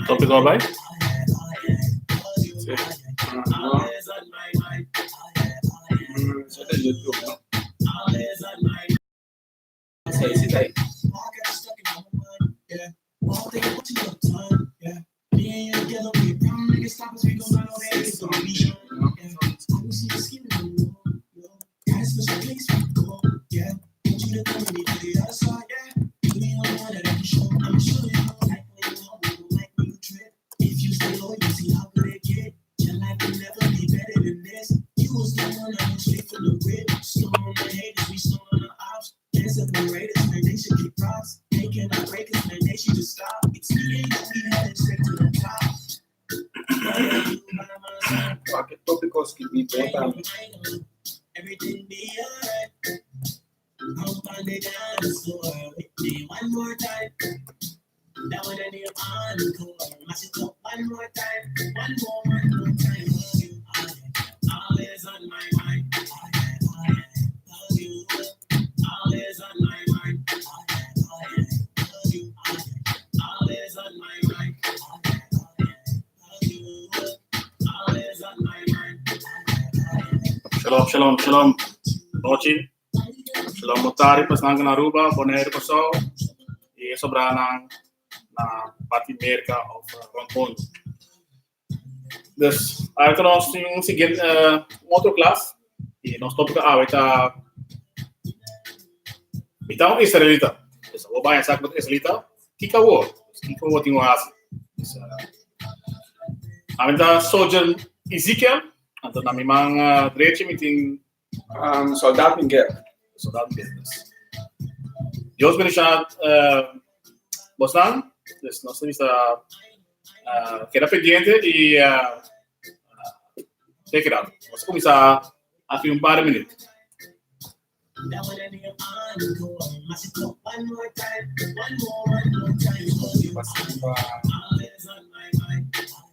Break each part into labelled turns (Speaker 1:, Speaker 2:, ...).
Speaker 1: Tópiko a bai?
Speaker 2: Sí. No. Eso ta YouTube, no? Sí, sí, ta. Wak e tópiko skibí bon tambe.
Speaker 1: Shalom, shalom, shalom. Nochi. Shalom Motari, pasnan na Aruba, Bonaire, Kòrsou i e sobranan na parti Merka of rond mundu. Dus, ahorita nos tin un siguiente, un otro klas i nos tópiko awe ta Mi ta un israelita. Dus bo baña sa ku bo ta israelita, kiko awor? Kiko bo tin ku hasi? Dus, ami ta soldier Ezekiel, anto na mi man drechi mi tin
Speaker 2: Soldat Miguel.
Speaker 1: Soldat Miguel. Dios bendiciona bosnan. Dus nos ta bisa keda pendiente y take it out. Nos ta cuminsa aki un par de minuut.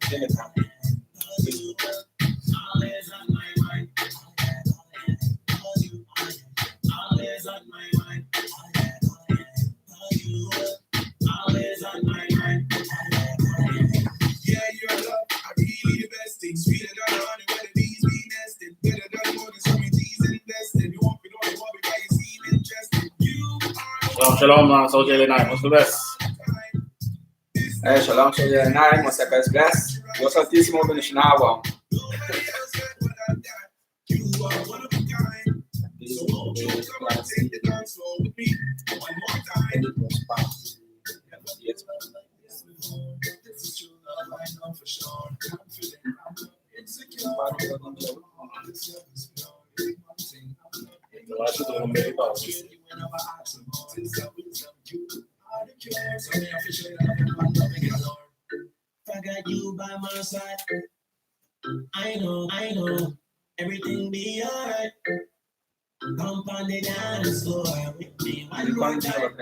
Speaker 2: Telegram. Facebook.
Speaker 1: Shalom, shalom, Soldier Lenai. Most the best.
Speaker 2: Hey, shalom, Soldier Lenai. Most the best, bless. Dios Altísimo bendiciona bo. Cuando yo lo traigo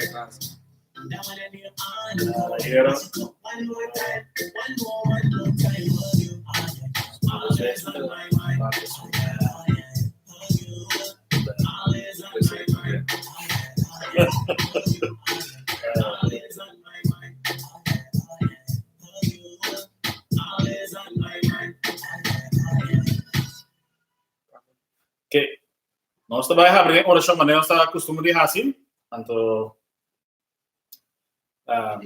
Speaker 2: clase.
Speaker 1: Ayera. Oké. Nos ta bai habri den orashon manera nos ta kustumber di hasi. Anto, um,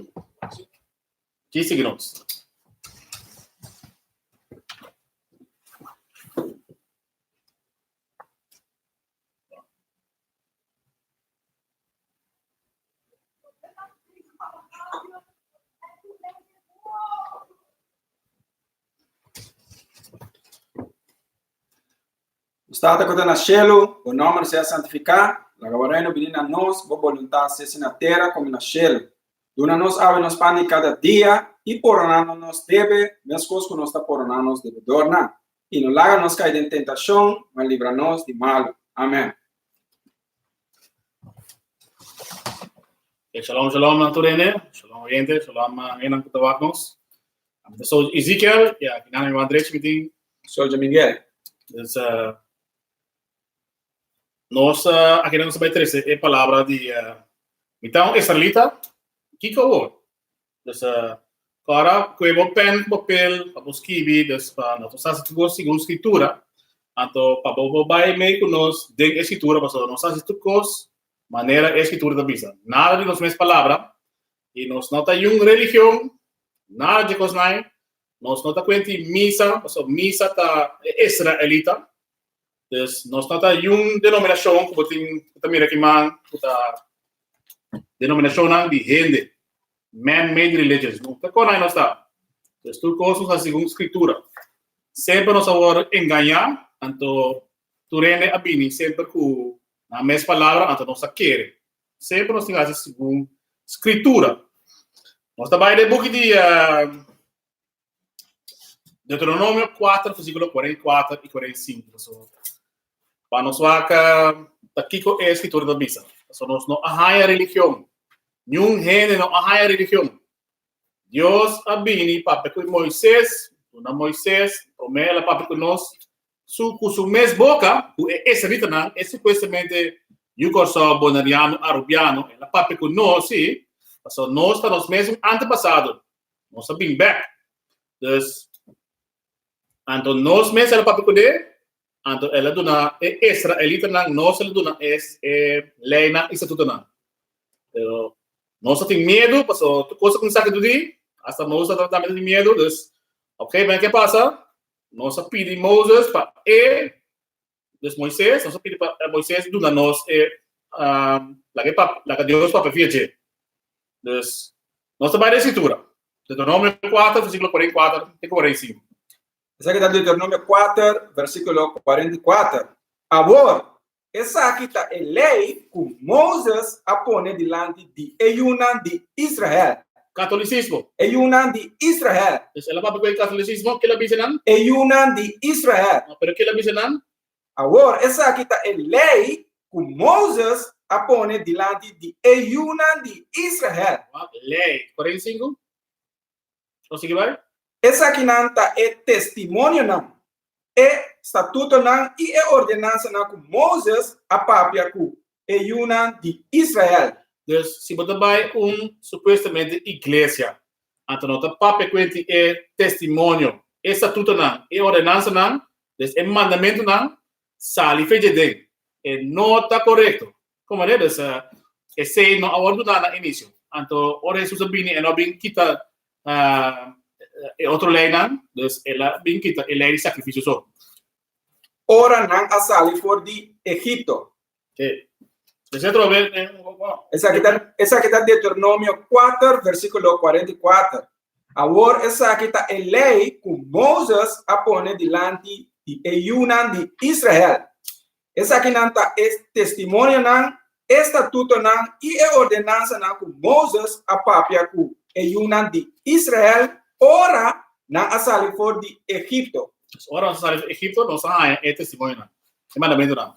Speaker 1: ki sigui nos?
Speaker 2: Nos Tata ku ta na shelu, bo nòmber sea santifiká, laga bo reino bini na nos, bo boluntat sesi na tera komo na shelu. Duna nos awe nos pan di kada dia, i poroná nos nos debe, meskos ku nos ta poroná nos debedornan. I no laga nos kai den tentashon, ma libra nos di malu. Amèn.
Speaker 1: Shalom, shalom na tur hende. Shalom oyente, shalom hendenan ku ta wak nos. Ami ta Soldier Ezekiel, i aki nan mi man drechi mi tin.
Speaker 2: Soldier Miguel.
Speaker 1: Dus nos aki nan nos a bai trese e palabra di mi ta un israelita, kiko awor? Dus ora ku e bo pen ku papel pa bo skibi, dus pa nos por hasi tur kos segun skritura, anto pa bo por bai mei ku nos den e skritura, pasobra nos hasi tur kos manera e skritura ta bisa. Nada di nos mes palabra, i nos no ta yun religion, nada dje kosnan, nos no ta kuenti misa, pasobra misa ta e israelita, dus nos no ta yun denominashon ku bo tin ku ta mira kiman ku ta denominashonnan di hende, man-made religions, no ta konai nos ta. Dus tur kos nos hasi segun skritura. Semper nos a wòrdu engañá, anto tur hende a bini semper ku nan mes palabra, anto nos a kere. Semper nos tin hasi segun Skritura. Nos ta bai den buki di Deuteronomio 4, versíkulo 44 i 45. So, pa nos wak ta kiko e Skritura ta bisa. So, nos no a haña religion. Niun hende no a haña religion. Dios a bini papia ku Moises, duna Moises, promé el a papia ku nos, su ku su mes boka, ku e israelitanan, e supuestamente yu Kòrsou, boneriano, arubiano, el a papia ku nos, sí, pasobra nos ta nos mesun antepasado, nos a bin bèk. Dus, anto nos mes el a papia kuné, anto el a duna e israelitanan, nos el a duna e leinan i statutonan. Pero nos a tin miedu, pasobra tur kos a kuminsá ku di, asta Moses tambe tin miedu, dus, oké, men ke pasa? Nos a pidi Moses pa e, dus Moises, nos a pidi pa Moises duna nos e, laga e pap, laga Dios papia via dje. Dus, nos ta bai den Skritura. Deuteronomio 4, versíkulo 44 te 45.
Speaker 2: Esaki ta Deuteronomio 4, versíkulo 44. Awor, esaki ta e lei ku Moses a pone dilanti di e yunan di Israel.
Speaker 1: Katolisismo.
Speaker 2: E yunan di Israel.
Speaker 1: Dus el a papia ku e katolisismo, kila bisa nan?
Speaker 2: E yunan di Israel.
Speaker 1: No, pero kila bisa nan?
Speaker 2: Awor, esaki ta e lei ku Moses a pone dilanti di e yunan di Israel.
Speaker 1: Wak, lei. 45. Nos sigui bai?
Speaker 2: Esakinan ta e testimonionan, e statutonan i e ordenansanan ku Moses a papia ku e yunan di Israel.
Speaker 1: Dus, si bo ta bai un supuestamente iglesia, anto no ta papia kuenti e testimonio, e statutonan, e ordenansanan, dus e mandamentunan, sali fe dje den. E no ta korekto. Como ne? Dus, esei no a wòrdu duna na inisio. Anto, ora Hesus a bini, e no a bin kita e otro leinan, dus el a bin kita e lei di sakrifisio so.
Speaker 2: Ora nan a sali for di Egipto.
Speaker 1: Sí. Esei atrobe,
Speaker 2: Esaki ta, esaki ta Deuteronomio 4, versíkulo 44. Awor esaki ta e lei ku Moses a pone dilanti di e yunan di Israel. Esakinan ta e testimonionan, e statutonan i e ordenansanan ku Moses a papia ku e yunan di Israel ora nan a sali for di Egipto.
Speaker 1: Pues ora nos a sali for di Egipto, nos a haña e testimonionan, e mandamentunan.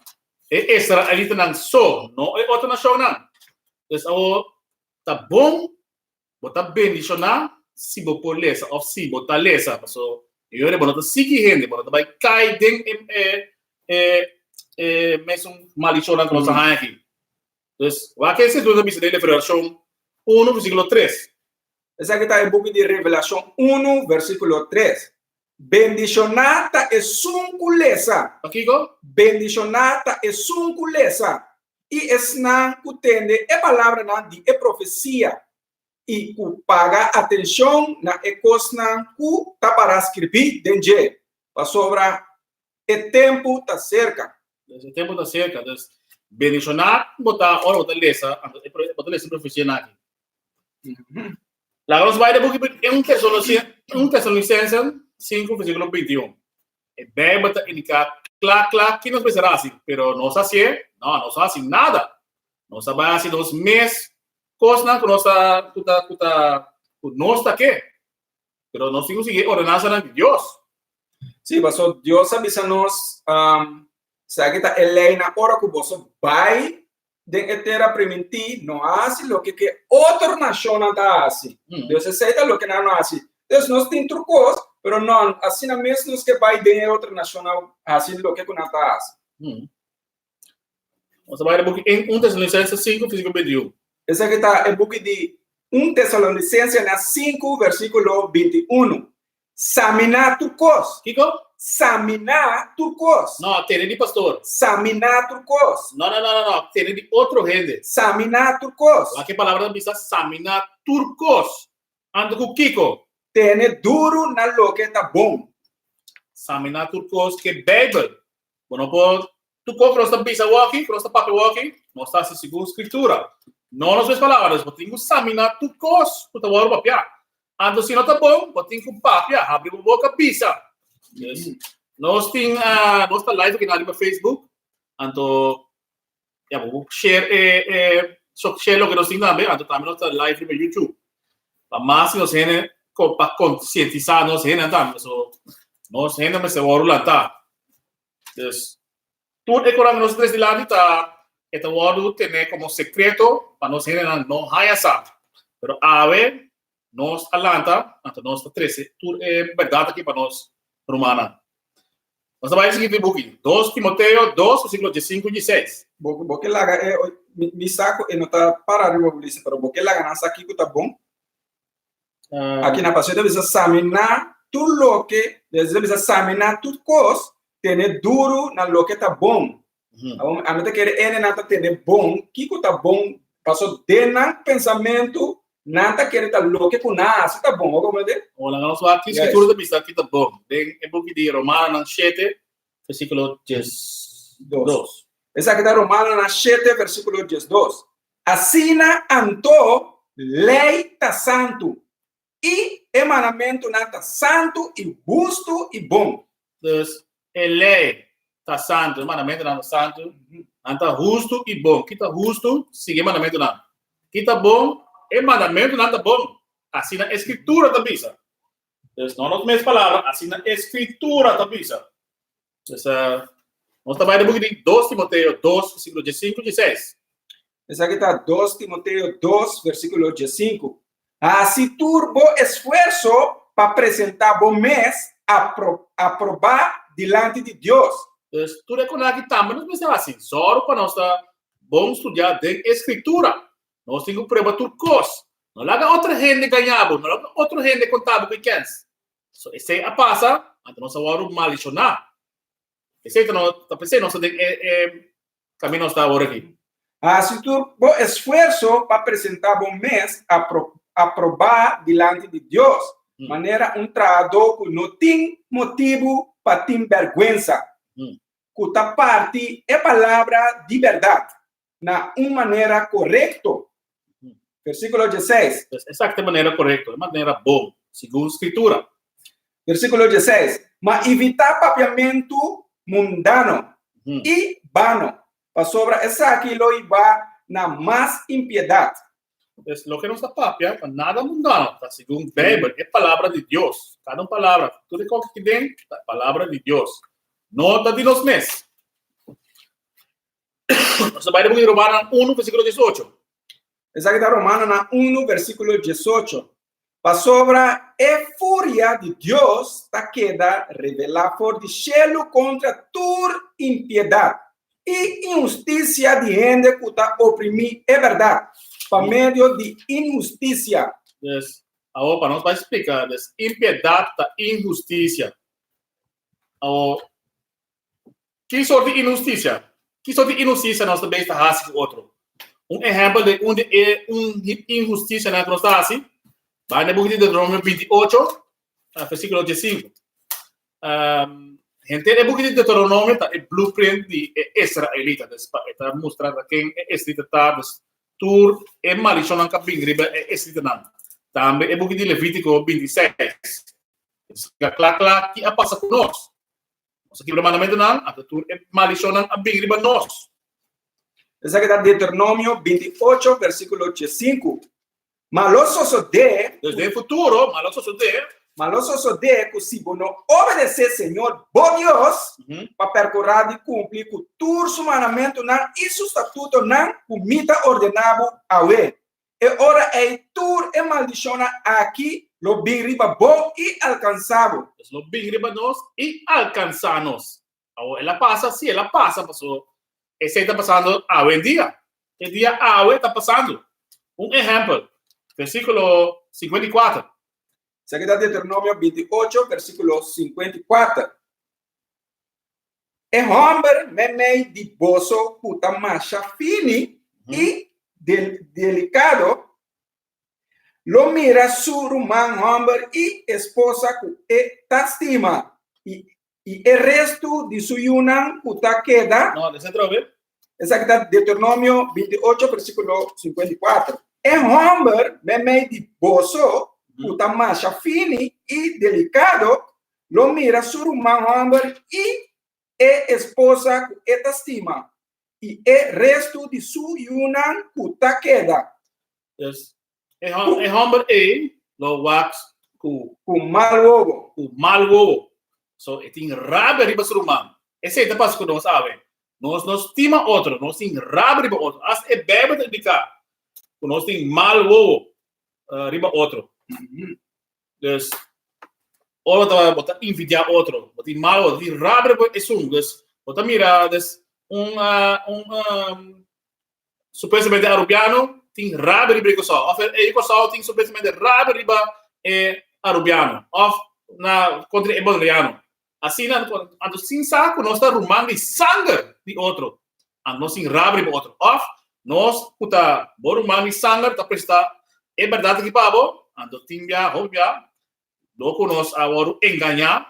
Speaker 1: E israelitanan so, no e otro nashonnan. Pues awor ta bon Bo ta bendishoná si bo por lesa òf si bo ta lesa. Paso e ora bo no ta sigui hende, bo no ta bai kai den e e e e mesun maldishonnan ku nos a haña aki. Dus, wak e Skritura ta bisa den Revelashon unu versíkulo tres.
Speaker 2: Esaki ta e buki di Revelashon unu versíkulo tres. Bendishoná ta esun ku lesa.
Speaker 1: Pakiko?
Speaker 2: Bendishoná ta esun ku lesa i esnan ku tende e palabranan di e profesia i ku paga atenshon na e kosnan ku ta pará skirbí den dje, pasobra e tempu ta serka.
Speaker 1: Dus e tempu ta serka. Dus bendishoná bo ta ora bo ta lesa, anto bo ta lesa e profesianan aki. Laga nos bai den buki di 1 Tesalonicensen 5 versíkulo 21. E Bijbel ta indiká kla kla ki nos mester hasi, pero nos hasié? No, nos no hasi nada. Nos a bai hasi nos mes kosnan ku nos ta ku ta ku ta ku nos ta ke. Pero nos tin ku sigui e ordenansanan di Dios.
Speaker 2: Sí, pasobra Dios a bisa nos, um, esaki ta e leinan ora ku boso bai. den e tera primintí no a hasi loke ku e otro nashonnan ta hasi. Dus esei ta loke nan no a hasi. Dus nos tin tur kos, pero no asina mes nos ke bai den e otro nashonnan hasi loke ku nan ta hasi.
Speaker 1: Nos ta bai na buki 1 Tesalonicense 5, versíkulo 21.
Speaker 2: Esaki ta e buki di 1 Tesalonicensenan 5, versíkulo 21. Saminá tur kos.
Speaker 1: Kiko?
Speaker 2: Saminá tur kos.
Speaker 1: No, tene di pastor.
Speaker 2: Saminá tur kos.
Speaker 1: No, no, no, no, no. Tene di otro hende.
Speaker 2: Saminá tur kos.
Speaker 1: Wak e palabra ta bisa saminá tur kos. Anto ku kiko?
Speaker 2: Tene duru na loke ta bon.
Speaker 1: Saminá tur kos ke Beibel. Bo no por tur kos ku nos ta bisa awoki, ku nos ta papia awoki, nos ta hasi segun Skritura. No nos mes palabra. Dus bo tin ku saminá tur kos ku ta wòrdu papiá. Anto si no ta bon, bo tin ku papia, habri bo boka, bisa. Dus, nos tin, nos ta live aki na riba Facebook, anto ya bo por share e, e, so share loke nos tin tambe, anto tambe nos ta live riba YouTube. Pa mas nos hende, pa konsientisá nos hende tambe, so nos hende mester wòrdu lantá. Dus, tur e koran ku nos tres dilanti ta e ta wòrdu tené komo sekreto pa nos hendenan no haña sa. Pero awe nos a lanta, anto nos ta trese tur e bèrdat aki pa nos rumannan. Nos ta bai sigui di buki 2 Timoteo 2 versíkulo 15 i 16.
Speaker 2: Bo bo ke laga e mi mi sa ku e no ta para riba bo lista pero bo ke laga nan sa kiko ta bon. Aki na pasó ta bisa saminá tur loke, ta bisa saminá tur kos, tene duru na loke ta bon. Ami ta kere hendenan ta tene bon, kiko ta bon, paso den nan pensamentu nan ta kere ta loke ku nan hasi ta bon, bo komprende?
Speaker 1: Ora nos wak ki skritura ta bisa ki ta bon, den e buki di Romanonan shete, versíkulo 12.
Speaker 2: Esaki ta Romanonan shete, versíkulo 12. Asina anto, lei ta santu, i e mandamentunan ta santu i hustu i bon.
Speaker 1: Dus, e lei ta santu, e mandamentunan ta santu, nan ta hustu i bon. Ki ta hustu? Sigui e mandamentunan. Ki ta bon? E mandamentunan ta bon. Asina e Skritura ta bisa. Dus, no nos mes palabra, asina e Skritura ta bisa. Dus, nos ta bai den buki di 2 Timoteo 2, versíkulo 15 i 16.
Speaker 2: Esaki ta 2 Timoteo 2, versíkulo 15. Hasi tur bo esfuerso pa presentá bo mes apro, aprobá dilanti di Dios.
Speaker 1: Dus, tur e konan aki tambe nos mester hasi. Zòru pa nos ta bon studiá den e Skritura. Nos tin ku prueba tur kos. No laga otro hende gañá bo, no laga otro hende konta bo ku e kèns. So esei a pasa, anto nos a wòrdu maldishoná. Esei ta no, ta p'esei nos ta den e, e kaminda nos ta awor aki.
Speaker 2: Hasi tur bo esfuerso pa presentá bo mes apro, aprobá dilanti di Dios, manera un trahadó ku no tin motibu pa tin bèrgwensa, ku ta parti e palabra di bèrdat na un manera korekto. Versíkulo 16.
Speaker 1: Pues esaki ta e manera korekto, e manera bon, segun Skritura.
Speaker 2: Versíkulo 16. Ma evitá papiamentu mundano i bano, pasobra esaki lo hiba na mas impiedat.
Speaker 1: Pues loke nos ta papia ta nada mundano, ta segun Beibel, e Palabra di Dios. Kada un palabra, tur e kos ki den ta e Palabra di Dios. No ta di nos mes. Nos ta bai den buki di Romanonan 1, versíkulo 18.
Speaker 2: Esaki ta Romanonan 1, versíkulo 18. Pasobra e furia di Dios ta keda revelá for di shelu kontra tur impiedat i inhustisia di hende ku ta oprimí e bèrdat pa medio di inhustisia.
Speaker 1: Dus, awor pa nos bai splika, dus impiedat ta inhustisia. Awor, Ki sort di inhustisia? Ki sort di inhustisia nos ta bezig ta hasi ku otro? Un ehèmpel di un di e un inhustisianan ku nos ta hasi, bai na e buki di Deuteronomio 28, versíkulo 15. Um, henter e buki di Deuteronomio ta e blueprint di e israelita. Dus pa e ta mustra ta ken e israelita ta, dus tur e maldishonnan ka bin riba e israelitanan. Tambe e buki di Levítiko 26. Splika kla kla ki a pasa ku nos. Nos a kibra mandamentunan, anto tur e maldishonnan a bin riba nos.
Speaker 2: Esaki ta Deuteronomio 28, versíkulo 5. Ma lo sosodé.
Speaker 1: Dus den futuro, ma lo sosodé.
Speaker 2: Ma lo sosodé ku si bo no obedesé Señor bo Dios, pa perkurá di kumpli ku tur su mandamentunan i su statutonan ku mi ta ordená bo awe, e ora ei tur e maldishonnan aki lo bin riba bo i alkansá bo.
Speaker 1: Pues lo bin riba nos i alkansá nos. Awor el a pasa? Sí, el a pasa, paso esei ta pasando awendia. E dia awe ta pasando. Un ehèmpel, versíkulo 54.
Speaker 2: Esaki ta Deuteronomio 28, versíkulo 54. E hòmber meimei di boso ku ta masha fini i delikado lo mira su ruman hòmber i esposa ku e ta stima i I e restu di su yunan ku ta keda.
Speaker 1: No, lesa atrobe.
Speaker 2: Esaki ta Deuteronomio 28, versíkulo 54. E hòmber meimei di boso ku ta masha fini i delikado lo mira su ruman hòmber i e esposa ku e ta stima, i e restu di su yunan ku ta keda.
Speaker 1: Dus, E e homber ei lo wak ku
Speaker 2: Ku mal wowo.
Speaker 1: Ku mal wowo. So e tin rabia riba su ruman. Esei ta pasa ku nos awe. Nos no stima otro, nos tin rabia riba otro. Asta e Bijbel ta indiká ku nos tin mal wowo riba otro. Dus ora bo ta bo ta envidiá otro, bo tin mal wowo, bo tin rabia riba esun. Dus bo ta mira dus un un Supuestamente Arubiano tin rabia riba e Kòrsou òf e Kòrsou tin supuestamente rabia riba e Arubiano òf na kontra e Boneriano. Asina anto sin sa ku nos ta ruman di sanger di otro, anto nos tin rabia riba otro òf nos ku ta bo ruman di sanger ta presta e bèrdat aki pa bo, anto tin bia hopi bia Dor ku nos a wòrdu engañá,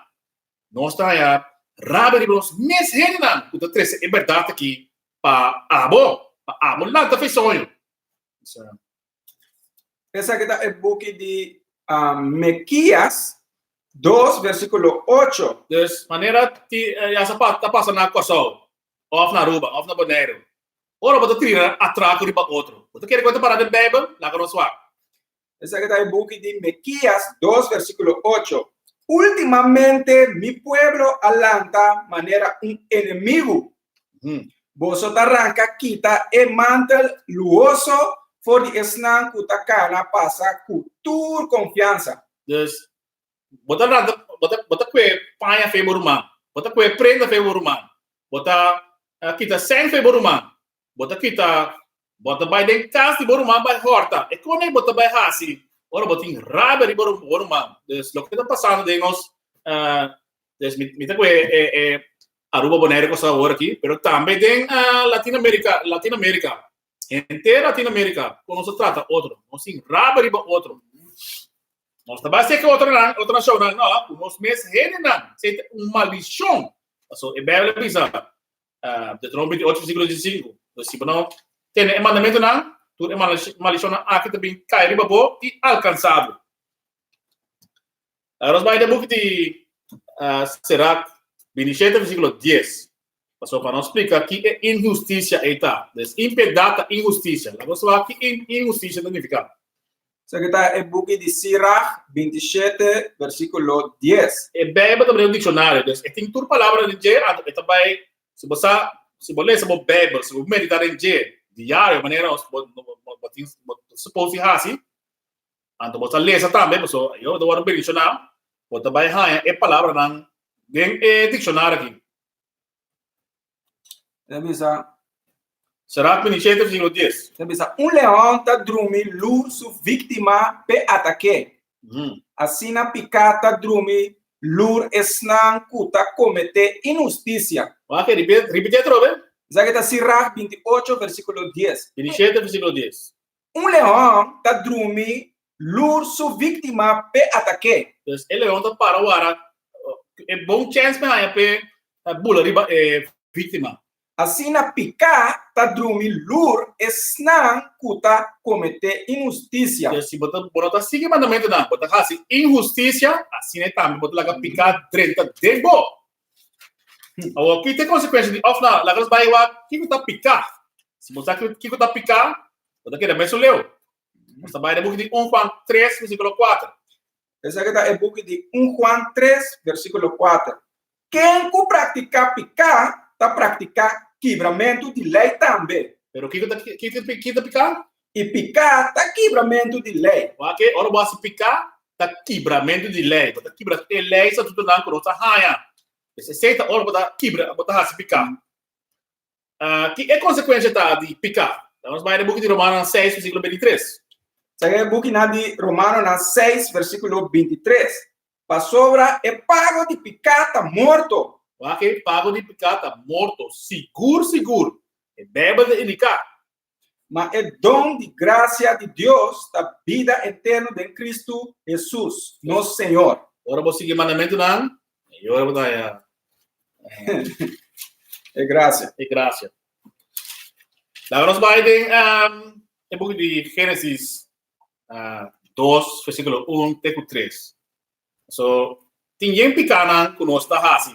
Speaker 1: nos ta haña rabia riba nos mes hendenan ku ta trese e bèrdat aki pa abo, pa abo lanta fe soño.
Speaker 2: Esaki ta e buki di Mekias 2 versíkulo 8.
Speaker 1: Dus manera ti ya sa ta pasa na Kòrsou òf na Aruba òf na Boneiru, ora bo ta tira atrako riba otro, bo ta kere ku e ta para den Beibel? Laga nos wak.
Speaker 2: Esaki ta e buki di Mekias 2 versíkulo 8. Últimamente mi pueblo a lanta manera un enemigu. Boso ta ranka kita e mantel luhoso for di esnan ku ta kana pasa ku tur konfiansa.
Speaker 1: Dus, bo ta lanta, bo ta, bo ta kue paña fe bo ruman, bo ta kue prenda fe bo ruman, bo ta kita sèn fe bo ruman, Bo ta kita, bo ta bai den kas di bo ruman bai hòrta. E kon ei bo ta bai hasi ora bo tin rabia riba bo ruman? Dus loke ta pasando den nos, dus mi ta kohe e e Aruba, Bonaire, Kòrsou awor aki, pero tambe den Latinoamerika, Latinoamerika, henter Latinoamerika, kon nos ta trata otro. Nos tin rabia riba otro. Nos ta bai seka otronan, otro nashonnan, no, ku nos mes hendenan. Esei ta un maldishon. Pasobra e Beibel a bisa, Deuteronomio 28 versíkulo 15. Pues si bo no tene e mandamentunan, tur e maldishonnan aki ta bin kai riba bo i alkansá bo. Ahora nos bai den buki di Serac 27 versíkulo 10. Pasobra pa nos splika ki e inhustisia ei ta. Des impiedat ta inhustisia. Laga nos wak ki inhustisia ta nifiká.
Speaker 2: Esaki ta e buki di Sirach 27, versíkulo 10.
Speaker 1: E Beibel ta manera un dikshonario, dus e tin tur palabra den dje, anto e ta bai, si bo sa, si bo lesa bo Beibel, si bo meditá den dje diario, manera nos bo bo tin bo ta supos di hasi, anto bo ta lesa tambe, pasobra ayo bo ta wòrdu bendishoná, bo ta bai haña e palabranan den e dikshonario aki.
Speaker 2: E bisa.
Speaker 1: Serac 27 versículo 10.
Speaker 2: E bisa, Un leon ta drumi lur su víktima p'e atak'é. Asina piká ta drumi lur esnan ku ta kometé inhustisia.
Speaker 1: Wak, ripití atrobe.
Speaker 2: Esaki ta Sirach 28 versíkulo 10.
Speaker 1: 27 versíkulo 10.
Speaker 2: Un leon ta drumi lur su víktima p'e atak'é.
Speaker 1: Dus e leon ta para wara e bon chèns p'e haña p'e bula riba e víktima.
Speaker 2: Asina piká ta drumi lur esnan ku ta kometé inhustisia.
Speaker 1: Dus si bo ta bo no ta sigui mandamentunan, bo ta hasi inhustisia, asina tambe bo ta laga piká drenta den bo. Awor, ki ta e konsekuensia di òf na laga nos bai wak kiko ta piká? Si bo sa kiko ta piká, bo ta keda mesun leu. Nos ta bai den buki di 1 Juan 3, versíkulo 4.
Speaker 2: Esaki ta e buki di 1 Juan 3, versíkulo 4. Ken ku praktiká piká ta praktiká kibramentu di lei tambe.
Speaker 1: Pero kiko ta kiko ta piká?
Speaker 2: I piká ta kibramentu di lei.
Speaker 1: Wak, ora bo hasi piká ta kibramentu di lei. Bo ta kibra e lei statutonan ku nos a haña. Pues esei ta ora bo ta kibra, bo ta hasi piká. Ki e konsekuensia ta di piká? Nos bai na e buki di Romanonan 6, versíkulo 23.
Speaker 2: Esaki e bukinan di Romanonan 6, versíkulo 23. Pasobra e pago di piká ta morto.
Speaker 1: Wak, e pago di piká ta morto, sigur sigur. E Beibel ta indiká.
Speaker 2: Ma e don di grasia di Dios ta bida eterno den Kristu Hesus, nos Señor.
Speaker 1: Ora bo sigui mandamentunan, e ora bo ta haña
Speaker 2: e grasia.
Speaker 1: E grasia. Laga nos bai den e buki di Génesis 2, versíkulo 1 te ku 3. So, tin yen pikanan ku nos ta hasi.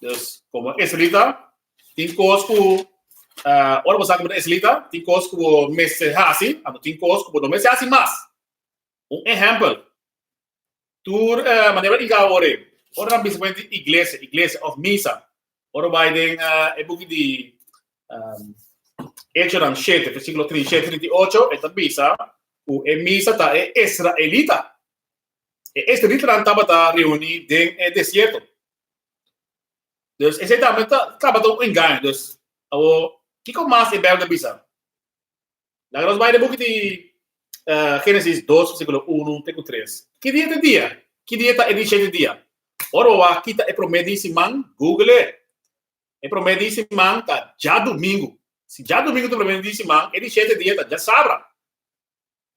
Speaker 1: Dus, komo israelita, tin kos ku, ora bo sa ku bo ta israelita, tin kos ku bo mester hasi, anto tin kos ku bo no mester hasi mas. Un ehèmpel, tur manera bo inga awor ei, ora nan bisa ku hende iglesia, iglesia òf misa, ora bo bai den e buki di Echonan shete, versíkulo 37, 38, e ta bisa ku e misa ta e israelita. E israelitanan tabata reuní den e desierto. Dus esei tambe ta tabata un engaño. Dus awor, kiko mas e Bijbel ta bisa? Laga nos bai den buki di Génesis 2, versíkulo 1 te ku 3. Ki dia ta e dia? Ki dia ta e di shete dia? Ora bo wak kita e promé di siman, google e. E promé di siman ta djadumingu. Si djadumingu ta e promé di siman, e di shete dia ta djasabra.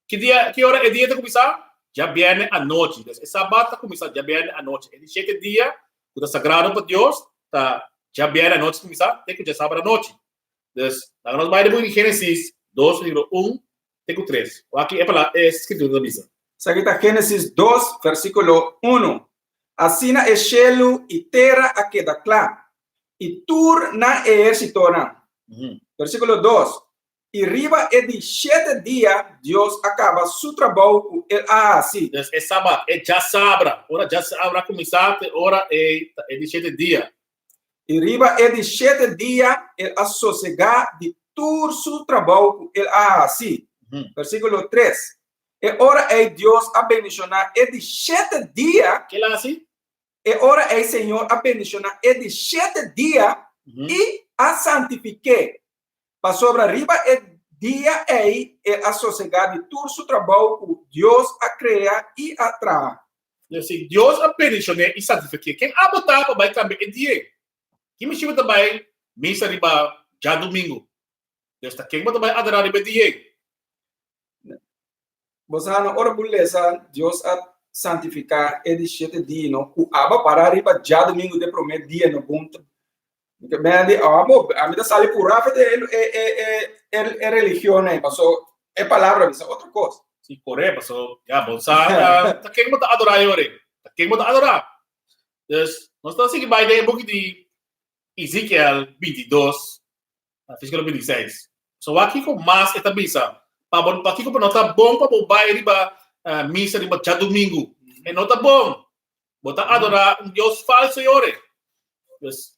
Speaker 1: Ki dia, ki ora e dia ta kuminsá? Djabièrnè anochi. Dus e sabat ta kuminsá djabièrnè anochi. E di shete dia ku ta sagrado pa Dios ta djabièrnè anochi kuminsá te ku djasabra anochi. Dus, laga nos bai den buki di Génesis 2, versíkulo 1 te ku 3. Wak ki e palabra, e skritura ta bisa.
Speaker 2: Esaki ta Génesis 2, versíkulo 1. Asina e shelu i tera a keda kla, i tur nan ehérsitonan. Versíkulo 2, I riba e di shete dia Dios a kaba su trabou ku el a hasi.
Speaker 1: Dus e sabat, e djasabra, ora djasabra a kuminsá te ora ei ta e di shete dia.
Speaker 2: I riba e di shete dia el a sosegá di tur su trabou ku el a hasi. Versíkulo 3, E ora ei Dios a bendishoná e di shete dia.
Speaker 1: Ke el a hasi?
Speaker 2: E ora ei Señor a bendishoná e di shete dia i a santifik'é. Pasobra riba e dia ei el a sosegá di tur su trabou ku Dios a krea i a traha.
Speaker 1: Pues si Dios a bendishon'é i santifik'é, ken abo ta pa bai kambia e dia ei? Ki mishi bo ta bai misa riba djadumingu? Pues ta ken bo ta bai adorá riba e dia ei?
Speaker 2: Bo sa no, ora bo lesa Dios a santifiká e di shete dia no, ku aba para riba djadumingu di e promé dia no bon ta mi di abo ami ta sali purá fe di e e e e religion ei paso e palabra bisa otro kos.
Speaker 1: Si kore paso ya bo sa ta ken bo ta adorá e ora ei, ta ken bo ta adorá. Dus nos ta sigui bai den e buki di Ezekiel 22 Versíkulo 26. So wak kiko mas e ta bisa. Pa bo, pakiko bo no ta bon pa bo bai riba uh, misa riba djadumingu. E no ta bon. Bo ta adorá un Dios falso yore. Dus,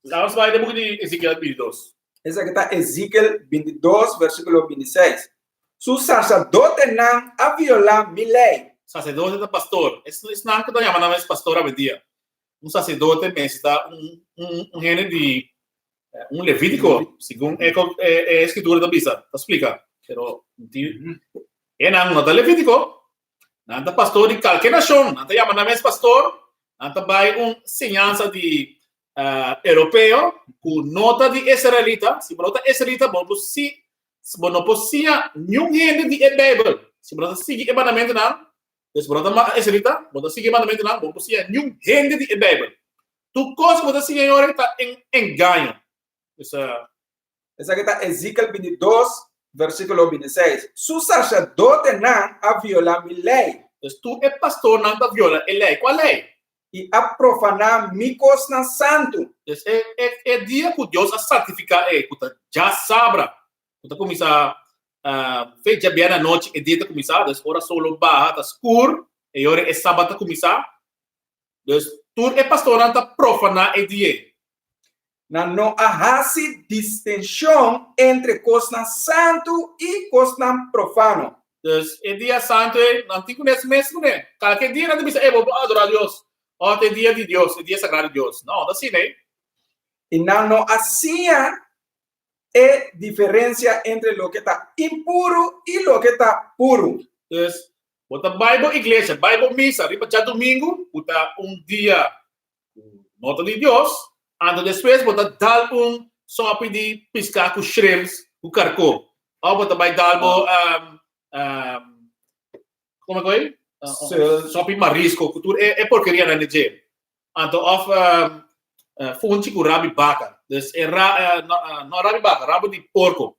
Speaker 1: laat bai den buki di Ezekiel 22.
Speaker 2: Esaki ta Ezekiel 22, versíkulo 26. Su saserdotenan a violá mi lei.
Speaker 1: Saserdote ta pastor. Esnan ku ta yama nan mes pastor awendia. Un sacerdote mester ta un, un, un hende di un levítiko, segun e, e, e escritura ta bisa, ta splika. Pero di, e nan no ta levítiko, nan ta pastor di kalke nashon, nan ta yama nan mes pastor, nan ta bai un señansa di uh, europeo ku no ta di israelita. Si bo no ta israelita, bo no si, bo no por siña niun hende di e Bijbel. Si bo no ta sigui e mandamentonan, Dus bo no ta israelita, bo no ta sigui e mandamentunan, bo no por siña niun hende di e Bijbel. Tur kos ku bo ta siña yora ta un engaño. Dus,
Speaker 2: Esaki ta Ezekiel 22, versíkulo 26. Su saserdotenan a violá mi lei.
Speaker 1: Dus tur e pastornan ta viola e lei. Kua lei?
Speaker 2: I a profaná mi kosnan santu.
Speaker 1: Dus e, e, e dia ku Dios a santifiká e, ku ta djasabra, ku ta kuminsá fe djabièrnè anochi, e dia ta kuminsá, dus ora sol lo baha ta skur. E ora e sabat ta kuminsá. Dus tur e pastornan ta profaná e dia ei.
Speaker 2: Nan no a hasi distinshon entre kosnan santu i kosnan profano.
Speaker 1: Dus e dia santu ei, nan tin kuné mes kuné. Kalke dia nan ta bisa, Ey, bo por adorá Dios. Òf ta e dia di Dios, e dia sagrado di Dios. No, ta asina ei.
Speaker 2: I nan no a siña e diferensia entre loke ta impuru i loke ta puru.
Speaker 1: Dus, bo ta bai bo iglesia, bai bo misa riba djadumingu, ku ta un dia ku no ta di Dios, anto despues bo ta dal un sòpi di piská ku shrimps ku karkó. Òf bo ta bai dal bo, komo ku ei? Sòpi marisko ku tur e porkerianan di dje. Anto of funchi ku rabi baka. Dus e ra, no rabi baka, rabo di porko.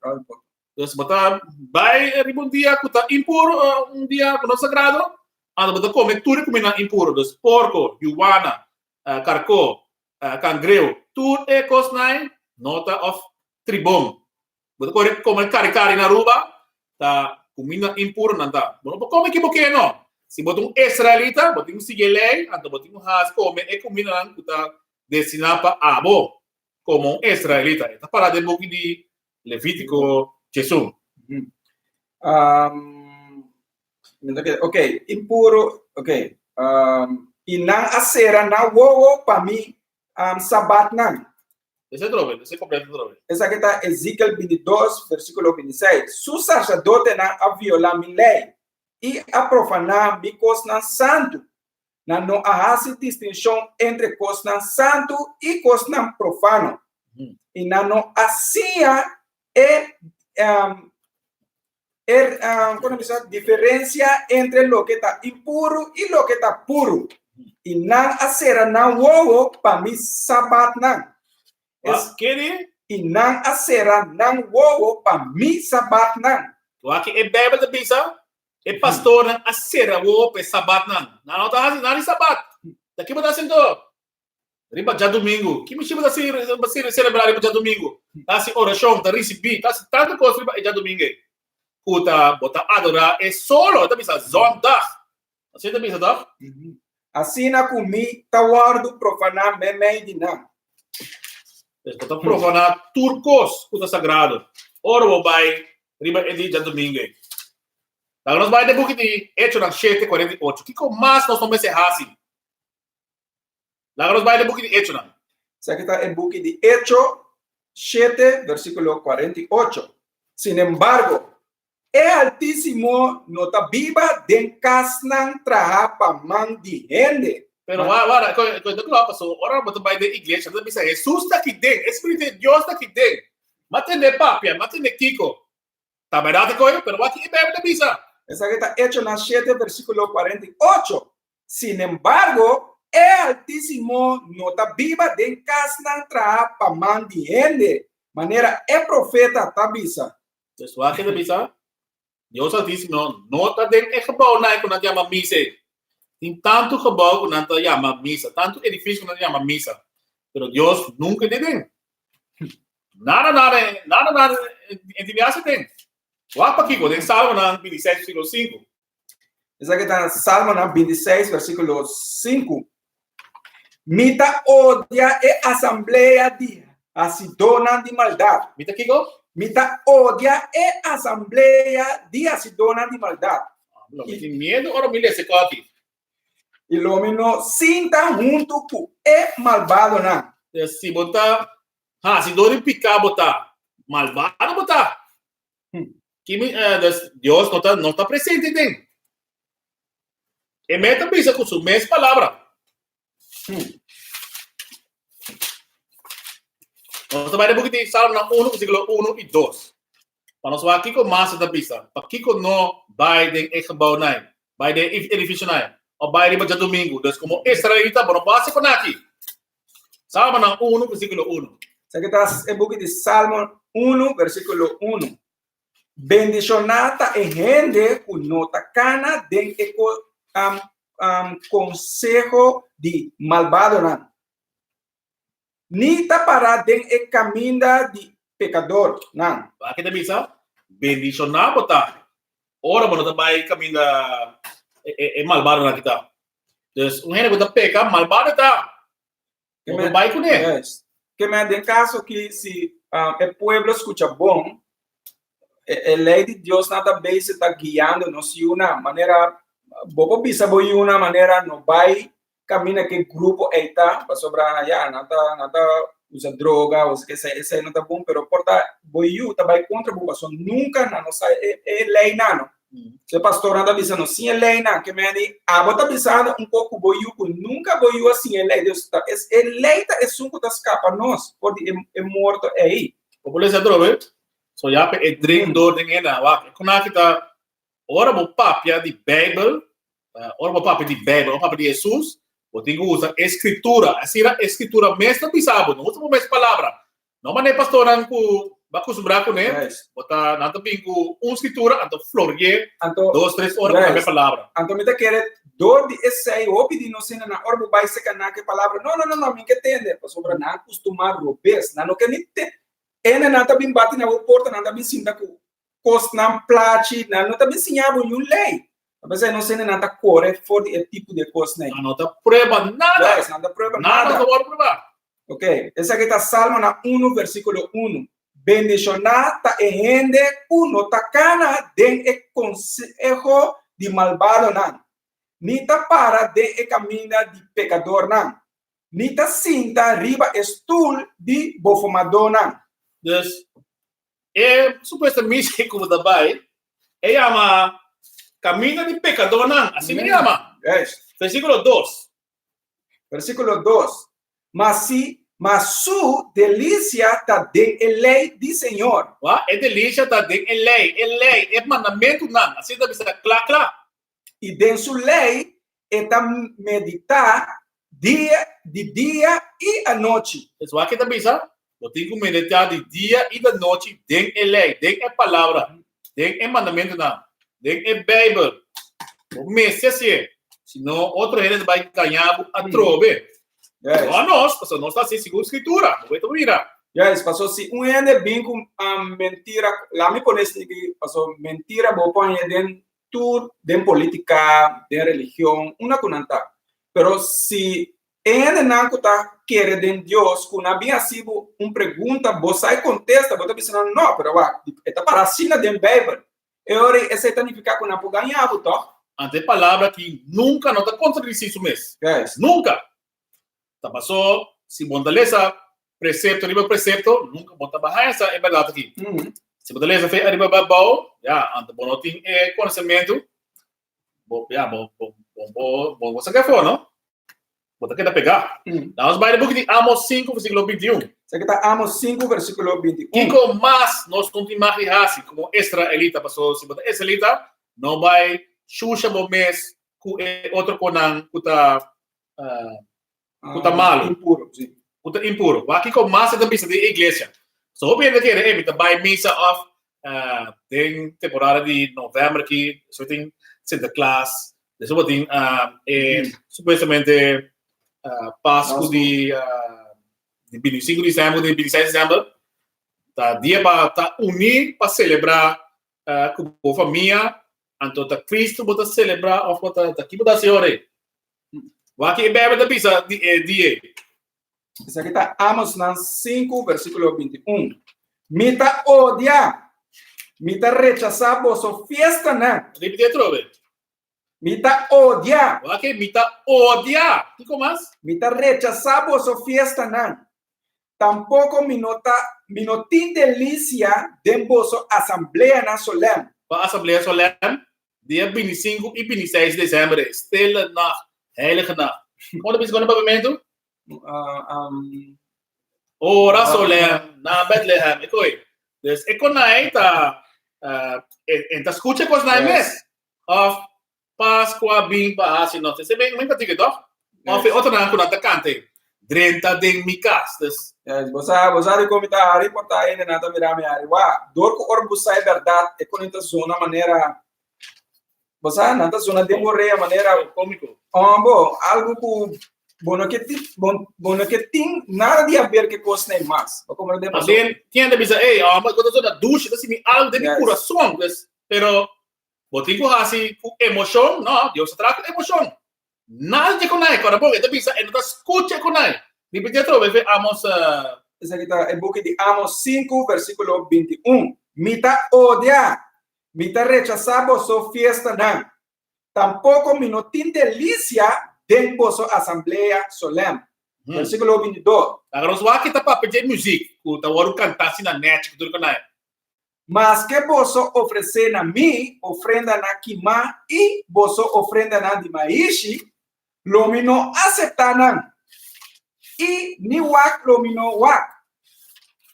Speaker 1: Dus bo ta bai riba un dia ku ta impuro, un dia ku no sagrado, anto bo ta kome tur e kumindanan impuro. Dus porko, yuwana, karkó, kangreu, tur e kosnan no ta of tribon. Bo ta kore kome kari kari na Aruba, ta kuminda impuro nan ta. Bo no por kome ki bo ke no. Si bo ta un israelita, bo tin ku sigui e lei, anto bo tin ku hasi kome e kumindanan ku ta destiná pa abo komo un israelita. E ta pará den buki di Levítiko 11.
Speaker 2: Ok, impuro, ok. I nan a sera nan wowo pa mi sabatnan.
Speaker 1: Esei trobe, esei kompleto trobe.
Speaker 2: Esaki ta Ezekiel 22, versíkulo 26. Su saserdotenan a violá mi lei i a profaná mi kosnan santu. Nan no a hasi distinshon entre kosnan santu i kosnan profano. I nan no a siña e e kono bisa diferensia entre loke ta impuru i loke ta puru. I nan a sera nan wowo pa mi sabatnan.
Speaker 1: Es kere?
Speaker 2: I nan a sera nan wowo pa mi sabatnan.
Speaker 1: Wak e Bijbel ta bisa, e pastornan a sera wowo pa e sabatnan. Nan no ta hasi nada di sabat. Ta ki bo ta hasi anto? Riba djadumingu. Ki mishi bo ta selebrá riba djadumingu? Ta hasi orashon, ta risibí, ta hasi tantu kos riba e djadumingu ei. Ku ta bo ta adorá e solo, e ta bisa zondag. Asina e ta bisa tòg?
Speaker 2: Asina ku mi ta wòrdu profaná meimei di nan.
Speaker 1: Pues bo ta profaná tur kos ku ta sagrado ora bo bai riba e di djadumingu ei. Laga nos bai den buki di Echonan shete, 48. Kiko mas nos no mester hasi? Laga nos bai den buki di Echonan.
Speaker 2: Esaki ta e buki di Echo shete, versíkulo 48. Sinembargo, e Altísimo no ta biba den kasnan trahá pa man di hende.
Speaker 1: Pero wara, wara, ko ta kla paso ora bo ta bai den iglesia, bo ta bisa Hesus ta aki den, e Spiritu di Dios ta aki den. M'a tende papia, m'a tende kiko. Ta bèrdat e koe, pero wak e Beibel ta bisa.
Speaker 2: Esaki ta Echonan shete, versíkulo 48. Sinembargo, e Altísimo no ta biba den kasnan trahá pa man di hende, manera e profeta ta bisa.
Speaker 1: Dus wak e ta bisa? Dios Altísimo no ta den e gebouwnan ku nan ta yama misa ei. Tin tantu gebouw ku nan ta yama misa, tantu edifisio ku nan ta yama misa, pero Dios nunka ta den. Nada, nada, nada, nada e tin di hasi den. Wak pakiko den Salmonan 26 versíkulo 5.
Speaker 2: Esaki ta Salmonan 26, versíkulo 5. Mi ta odia e asamblea di hasidónan di maldat.
Speaker 1: Mi ta kiko?
Speaker 2: Mi ta odia e asamblea di hasidónan di maldat.
Speaker 1: Lo mi tin miedu ora mi lesa e kòki.
Speaker 2: I lo mi no sinta huntu ku e malbadonan.
Speaker 1: Si bo ta hasidó di piká bo ta malbado bo ta. Kimi, dus Dios no ta, no ta presente den. E mes ta bisa ku su mes palabra. Nos ta bai den buki di Salmonan 1, versíkulo 1 i 2. Pa nos wak kiko mas e ta bisa. Pakiko no bai den e gebouwnan, bai den e edificionan, of bai riba djadumingu. Dus komo israelita bo no por hasi kon aki. Salmonan 1, versíkulo 1.
Speaker 2: Esaki ta e buki di Salmo 1, versíkulo 1. Bendishoná ta e hende ku no ta kana den e konseho di malbadonan, ni ta pará den e kaminda di pekadornan.
Speaker 1: Wak ta bisa, Bendishoná bo ta ora bo no ta bai kaminda. E, e malbadonan aki ta. Dus un hende ku ta peka, malbado ta. Bo no bai kuné.
Speaker 2: Yes. Ke men den kaso ki si um, e pueblo skucha bon, e, e lei di Dios na ta base ta guiando nos yunan manera bo por bisa bo yunan manera no bai Camina ke grupo ey ta pasobra ya nan ta nan ta usa droga o esei esei no ta bon pero por ta bo yu ta bai contra bo paso nunca nan no sa e e leynan no so e pastornan ta bisa no siña e leynan ke men di abo ta bisando un poco ku bo yu ku nunca bo yu a siña e ley dus ta es e ley ta esun ku ta scapa nos for di e e morto ey.
Speaker 1: Bo por lesa atrobe so ya pe e drink door den ena wak e konaki ta Ora bo papia di Bijbel, ora bo papia di Bijbel, ora bo papia di Hesus, bo tin ku usa e Skritura. Asina e Skritura mes ta bisa bo, no usa bo mes palabra. No manera e pastornan ku bo a kustumbrá kuné, bo ta, nan ta bin ku un Skritura, anto flori'é dos, tres ora ku kambia palabra.
Speaker 2: Anto mi ta kere dor di esei hopi di nos hende nan ora bo bai seka nan ku e palabra, no, no, no, no, mi ke tende, pasobra nan a kustumá robes, nan no ke ni te, hende nan ta bin bati na bo porta, nan ta bin sinta ku kosnan plachi, nan no ta bin siña bo niun lei. Ta p'esei nos hendenan ta kore for di e tipo di e kosnan.
Speaker 1: Nan no ta prueba nada.
Speaker 2: Juist, nan ta prueba nada.
Speaker 1: Nada ta wòrdu pruebá.
Speaker 2: Ok, esaki ta Salmonan unu versíkulo unu. Bendishoná ta e hende ku no ta kana den e konseho di malbadonan, ni ta para den e kaminda di pekadornan, ni ta sinta riba e stul di bofomadónan.
Speaker 1: Dus, E supuesto misa ku bo ta bai, e yama Kaminda di Pekadónan, asina e yama.
Speaker 2: Juist.
Speaker 1: Versíkulo dos.
Speaker 2: Versíkulo dos, Ma si, ma su delisia ta den e lei di Señor.
Speaker 1: Wak, e delisia ta den e lei, e lei, e mandamentunan, asina ta bisa kla kla.
Speaker 2: I den su lei e ta meditá dia, di dia i anochi.
Speaker 1: Es wak e ta bisa, Bo tin ku meditá di dia i di anochi den e lei, den e palabra, den e mandamentunan, den e Beibel. Bo mester hasié, sino otro hende ta bai gañá bo atrobe.
Speaker 2: Yes.
Speaker 1: No anos, pasobra nos ta hasi segun Skritura. Bo bai ta mira.
Speaker 2: Yes, pasobra si un hende bin ku mentira, laat mi pone esaki, pasobra mentira bo por haña den tur den politica, den religion, unda cu nan ta. Pero si e hendenan cu ta kere den Dios, cu nan bin haci bo un pregunta, bo sa e contesta, bo ta bisa nan, no, pero wak, e ta para asina den Bijbel. E ora ei esei ta nifica cu nan por gaña bo, toch?
Speaker 1: Anto e palabra aki nunca no ta contradici su mes.
Speaker 2: Juist.
Speaker 1: Nunca! Ta paso si bo no ta lesa precepto riba precepto, nunca bo ta baha esa e berdad aki. Si bo ta lesa fe ariba abao, ya, anto bo no tin e conocemento, bo, ya, bo, bo, bo, bo, bo, bo saca afo, no? Bo ta keda pega. Dan nos bai na buki di Amos 5, versiculo 21.
Speaker 2: Esaki ta Amos 5, versiculo 21.
Speaker 1: Kiko mas nos no tin mag di hasi como israelita? Paso si bo ta israelita, no bai shusha bo mes ku e otro konan ku ta ku ta malu.
Speaker 2: Impuro, si.
Speaker 1: Ku ta impuro. Wak kiko mas e ta bisa den e iglesia. So hopi hende kere, ey, mi ta bai misa of den temporada di november aki, so tin Sinterklaas, despues bo tin e supuestamente Pasku di di 25 di december, di 26 di december, ta dia pa ta uni pa celebra ku bo famia, anto ta Cristo bo ta celebra of bo ta, ta ki bo ta hasi ora ei? Wak e Bijbel ta bisa di e dia ei.
Speaker 2: Esaki ta Amosnan 5, versíkulo 21. Mi ta odia, mi ta rechasá boso fiestanan.
Speaker 1: Repite atrobe.
Speaker 2: Mi ta odia.
Speaker 1: Wak mi ta odia. Kiko mas?
Speaker 2: Mi ta rechasá boso fiestanan. Tampoko mi no ta, mi no tin delisia den boso asambleanan solèm.
Speaker 1: Pa asamblea solèm? Dia 25 i 26 di december e Stille Nacht, Heilige Nacht. Kon ta bisa ku na papiamentu? Ora solem na Bethlehem. E koi. Dus e konai ta en ta skucha kos na e mes. Of Pascua bin pa hasi nos. Ese men men patika toch? Of e otronan ku nan ta kanta e drenta den mi kas. Dus
Speaker 2: Yes, bo sa, bo sa di kon mi ta hari, por ta hende nan ta mira mi hari. Wa, dor ku ora bo sa e bèrdat, e kon ta zona manera, bo sa, nan ta zona den bo rea manera,
Speaker 1: Kómiko.
Speaker 2: Oh, bo, algu ku bo no ke ti, bo, bo no ke tin nada di haber ke kosnan ei mas. Bo komprende?
Speaker 1: Mas bien, kende bisa, ey, oh, ma ku ta zona dushi, ta sinti algu den mi kurason. Dus, pero. Bo tin ku hasi ku emoshon? No, Dios ta traha ku emoshon. Nada dje ku nai. Kòrda bon, e ta bisa e no ta skucha ku nai. Ripití atrobe fe Amos.
Speaker 2: Esaki ta e buki di Amos 5, versíkulo 21. Mi ta odia, mi ta rechasá boso fiestanan. Tampoko mi no tin delisia den boso asamblea solèm. Versíkulo 22.
Speaker 1: Laga nos wak ki ta papia dje muzik ku ta wòrdu kantá asina nèchi ku tur ku nai.
Speaker 2: Maske boso ofresé na mi ofrendanan kimá i boso ofrendanan di maishi, lo mi no aseptá nan, i ni wak lo mi no wak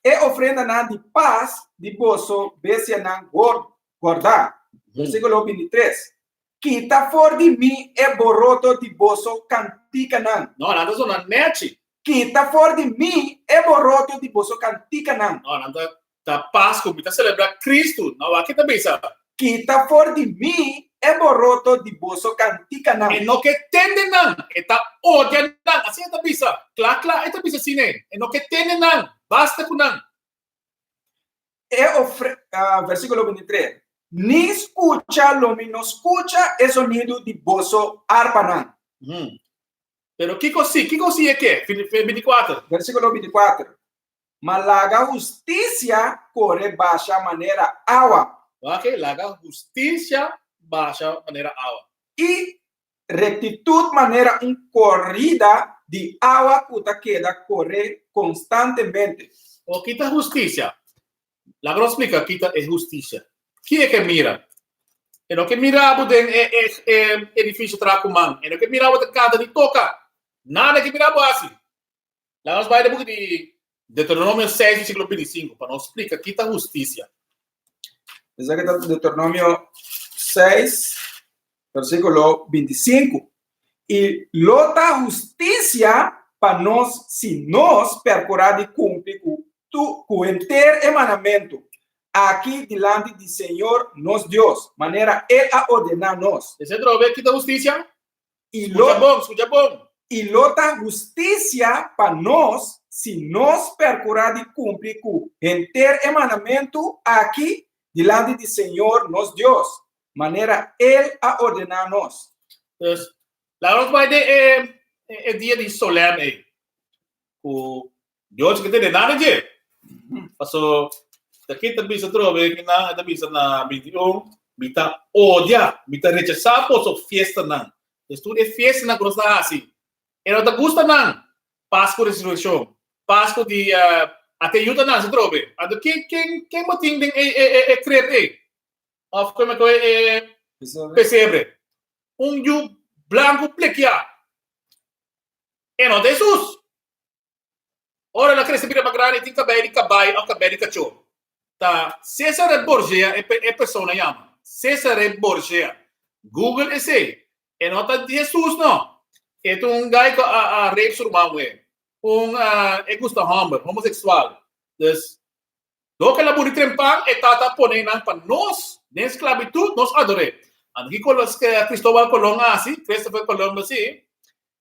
Speaker 2: e ofrendanan di pas di boso bestianan gordá. Versíkulo 23, Kita for di mi e boroto di boso kantikanan.
Speaker 1: No, nan ta zona nèchi.
Speaker 2: Kita for di mi e boroto di boso kantikanan.
Speaker 1: No, nan ta ta Pasku, mi ta selebrá Kristu. No, wak ta bisa.
Speaker 2: Kita for di mi e boroto di boso kantikanan.
Speaker 1: E no ke tende nan, e ta odia nan. Asina e ta bisa. Kla kla e ta bisa asina. E no ke tende nan, basta ku nan.
Speaker 2: E ofre, versíkulo 23, Ni skucha lo mi no skucha e sonido di boso arpanan.
Speaker 1: Pero kiko si? Kiko si e ke? 24.
Speaker 2: Versíkulo 24, Ma laga hustisia kore basha manera awa.
Speaker 1: Wak, laga hustisia basha manera awa.
Speaker 2: I Rektitut manera un korida di awa ku ta keda kore konstantemente.
Speaker 1: O kita hustisia? Laga nos splika kita e hustisia. Ki e ke mira? E no ke mira bo den e e edifisio traha ku man. E no ke mira bo ta kanta ni toka. Nada e ke mira bo hasi. Laga nos bai den buki di Deuteronomio 6 versíkulo 25 pa nos splika kita hustisia.
Speaker 2: Esaki ta Deuteronomio 6 versíkulo 25. I lo ta hustisia pa nos si nos perkurá di kumpli ku tu ku henter e mandamentu aki dilanti di Señor nos Dios, manera El a ordená nos.
Speaker 1: Esei trobe kita hustisia?
Speaker 2: I lo,
Speaker 1: Skucha bon, skucha bon.
Speaker 2: I lo ta hustisia pa nos si nos perkurá di kumpli ku henter e mandamentu aki dilanti di Señor nos Dios, manera El a ordená nos.
Speaker 1: Dus, laga nos bai den e e dia di solèm ei, ku Dios ke tene nada dje. Paso, ta ki ta bisa trobe ki nan ta bisa na 21, mi ta odia, mi ta rechasá boso fiestanan. Dus tur e fiestanan ku nos ta hasi, e no ta gusta nan. Pasku Resurreccion, Pasku di uh, ate yuta nan se trobe. Anto ken ken ken bo tin den e e e, e krep ei? Of kome ko e e pesebre? Un yu blanku plekiá. E no ta Hesus. Ora el a krese bira mas grandi e tin kabei di kabai òf kabei di kachó. Ta Cesare Borgia e e persona yama. Cesare Borgia. Google esei. E no ta di Hesus no. E ta un guy ku a a rape su ruman muhé. Un e gusta hòmber, homoseksual. Dus Loke el a buri trempan, e tata a pone nan pa nos den sklabitut, nos ador'é. Anto kiko Cristóbal Colón a hasi? Christopher Columbus si,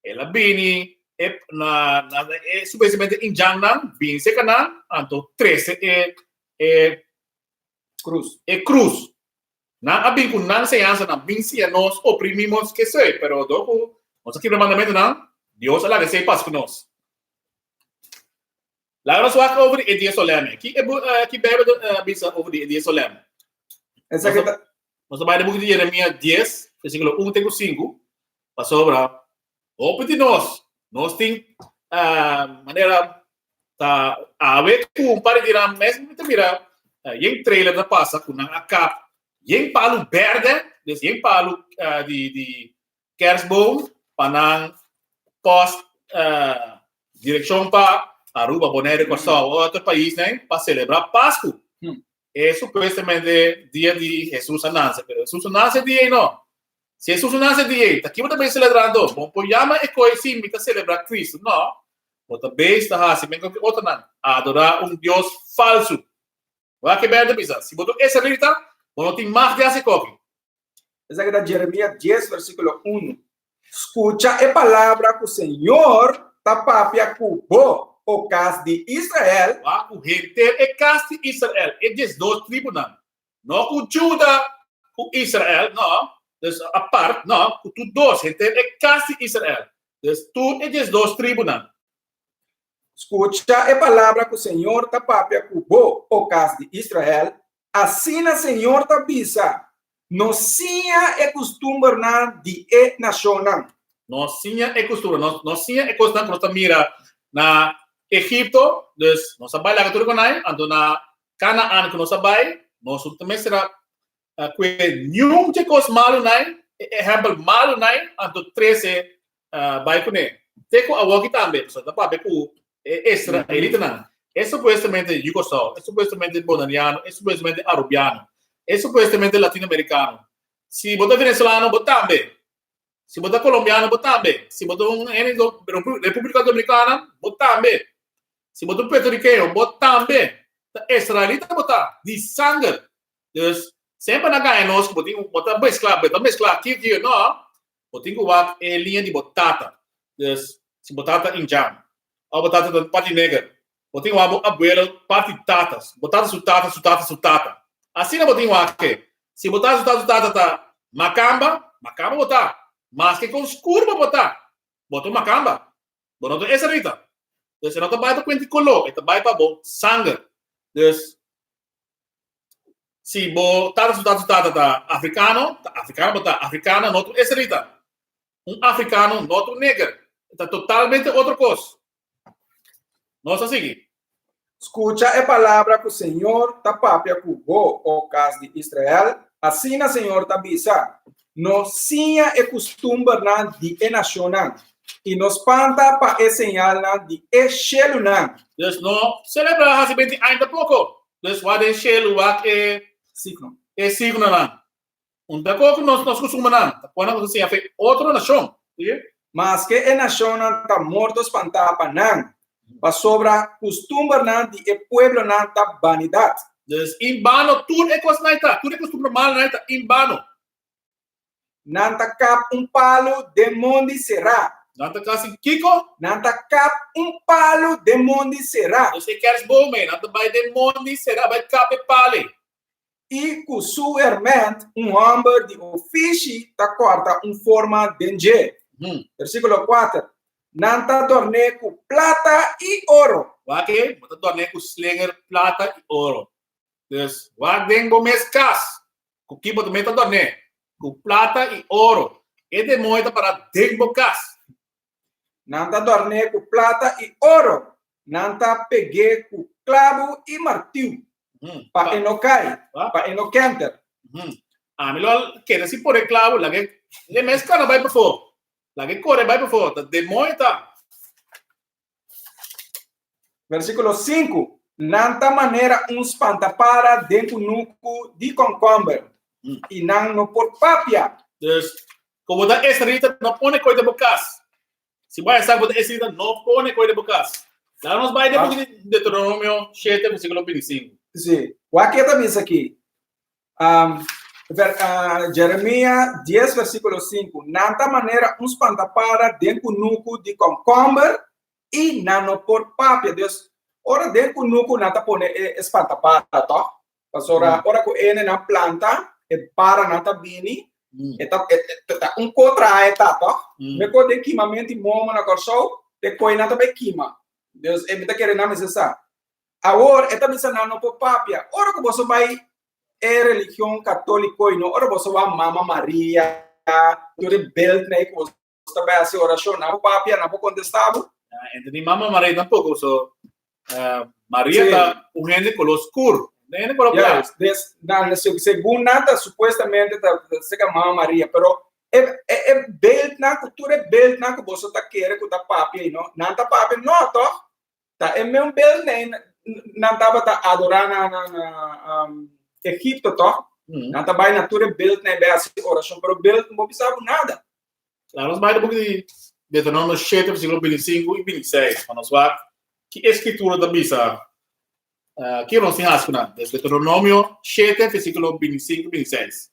Speaker 1: el a bini e na na e supuestamente indjannan, bini serka nan, anto trese e e
Speaker 2: Krus.
Speaker 1: E krus. Nan a bin ku nan enseñansanan, bin siña nos, oprimí nos, kesei, pero dor ku nos a kibra mandamentunan, Dios a laga esei pasa ku nos. Laga nos wak over di e dia solèm. Ki e ki Bijbel ta bisa over di e dia solèm?
Speaker 2: Esaki ta.
Speaker 1: Nos ta bai den buki di Jeremia 10, versíkulo 1 te ku 5, pasobra hopi di nos, nos tin manera ta awe ku un par di dianan mes mi ta mira yen trailer ta pasa ku nan a kap yen palu bèrdè, dus yen palu di di Kerstboom pa nan post direccion pa Aruba, Bonaire, Kòrsou o otro paisnan pa celebra Pascu. E supuestamente dia di Jesus a nase, pero Jesus no nase dia ei no. Si Jesus no nase dia ei, ta ki bo ta bay celebra anto? Bo por yama e koe si mi ta celebra Cristo. No, bo ta bay ta hasi men ku otronan, adora un Dios falsu. Wak e Bijbel ta bisa, si bo ta un israelita, bo no tin mag di hasi koki.
Speaker 2: Esaki ta Jeremías 10, versíkulo 1. Skucha e palabra ku Señor ta papia ku bo, o kas di Israel.
Speaker 1: Wak ku henter e kas di Israel, e 12 tribunan, no ku Juda, ku Israel, no, dus apart, no, ku tur dos, henter e kas di Israel, dus tur e 12 tribunan.
Speaker 2: Skucha e palabra ku Señor ta papia ku bo, o kas di Israel, asina Señor ta bisa, No siña e kustumbernan di e nashonnan.
Speaker 1: No siña e kustumber, no, no siña e kosnan ku nos ta mira na Egipto, dus nos a bai laga tur konai, anto na Kanaan ku nos a bai, nos no ta mester a kue niun dje kos malu nai, e ehèmpel malu nai, anto trese bai kuné. Te ku awoki tambe, pasobra ta papia ku e israelitanan. E supuestamente Yugoslau, e supuestamente boneriano, e supuestamente arubiano, e supuestamente latinoamericano. Si bo ta venezolano, bo tambe. Si bo ta colombiano, bo tambe. Si bo ta un hende di República Dominicana, bo tambe. Si bo ta un puertorriqueño, bo tambe. Ta israelita bo ta, di sanger. Dus, semper nan gaña nos ku bo tin, bo ta mezcla, bo ta mezcla aki aki, no. Bo tin ku wak e liña di bo tata. Dus, si bo tata indjan òf bo tata ta parti neger, bo tin wak bo abuelo parti tata, bo tata su tata su tata su tata. Asina bo tin wak e. Si bo tata su tata su tata ta makamba, makamba bo ta. Maske kon skur bo por ta, bo ta un makamba. Bo no ta un israelita. Dus e no ta bai pa kuenti koló, e ta bai pa bo sanger. Dus, Si bo tata su tata su tata ta afrikano, ta afrikano bo ta. Afrikano no ta un israelita. Un afrikano no ta un neger. E ta totalmente otro kos. Nos ta sigui.
Speaker 2: Skucha e palabra ku señor ta papia ku bo, o kas di Israel, asina señor ta bisa, No siña e kustumbernan di e nashonnan, i no spanta pa e señalnan di e shelunan.
Speaker 1: Dus no selebrá hasi benti aña tampoko. Dus wak den shelu wak e
Speaker 2: Signo.
Speaker 1: e signonan. Un ta koku nos nos kustumbernan ta pone nos ta siña fe otro nashon. Sigui.
Speaker 2: Maske e nashonnan ta morto spantá pa nan, pasobra kustumbernan di e pueblonan ta banidat.
Speaker 1: Dus in bano tur e kosnan ei ta, tur e kustumber malunan ei ta in bano.
Speaker 2: Nan ta kap un palu den mondi será.
Speaker 1: Nan ta kasi kiko?
Speaker 2: Nan ta kap un palu den mondi será.
Speaker 1: Dus e kerstboom ei, nan ta bai den mondi será bai kap e palu ei.
Speaker 2: I ku su hèrmènt un hòmber di ofishi ta kòrta un forma den dje. Versíkulo 4, Nan ta dòrn'é ku plata i oro.
Speaker 1: Wak e, bo ta dòrn'é ku slinger, plata i oro. Dus, wak den bo mes kas. Ku ki bo ta meta dorné? Ku plata i oro. E demoño ta pará den bo kas.
Speaker 2: Nan ta dorné ku plata i oro. Nan ta peg'é ku klabu i martiu, pa e no kai, pa e no kenter.
Speaker 1: Ami lo a keda sin pone klabu, laga e mes kana bai pafó. Laga e kore bai pafó. Ta demoño ta.
Speaker 2: Versíkulo 5, Nan ta manera un spantapara den kunuku di kònkòmber, i nan no por papia.
Speaker 1: Dus, ku bo ta israelita, no pone koi den bo kas. Si bo a sa ku bo ta israelita, no pone koi den bo kas. Laga nos bai den buki di Deuteronomio 7, versíkulo 25.
Speaker 2: Sí. Wak ke ta bisa aki. Jeremia 10, versíkulo 5, Nan ta manera un spantapara den kunuku di kònkòmber, i nan no por papia. Dus, ora den kunuku nan ta pone e spantapara, tòg? Pasobra ora ku ene nan planta, e paranan ta bini, e ta ta un ko traha e ta, tòg? Mekor den kimamentu di momo na Kòrsou, te koi nan ta bai kima. Dus, e mi ta kere nan mester sa. Awor, e ta bisa nan no por papia. Ora ku boso bai e religion katóliko i no, ora boso wak Mama Maria, tur e beeldnan ei ku boso ta bai hasi orashon, nan por papia, nan por kontestá bo?
Speaker 1: Entendí Mama Maria tampoco, so Maria ta un hende koló skur, un hende koló kla.
Speaker 2: Des, nan, segun nan ta supuestamente ta seka Mama Maria, pero e e e beeldnan ku tur e beeldnan ku boso ta kere ku ta papia ei no, nan ta papia no tòg? Ta e meun beeldnan ei nan tabata adorá na na na Egipto tòg? Nan ta bai na tur e beeldnan ei bai hasi orashon, pero beeld no por bisa bo nada.
Speaker 1: Laga nos bai na buki di Deuteronomio 7, versíkulo 25 i 26, pa nos wak ki e Skritura ta bisa kiko nos tin hasi ku nan. Des Deuteronomio 7, versíkulo 25 i 26.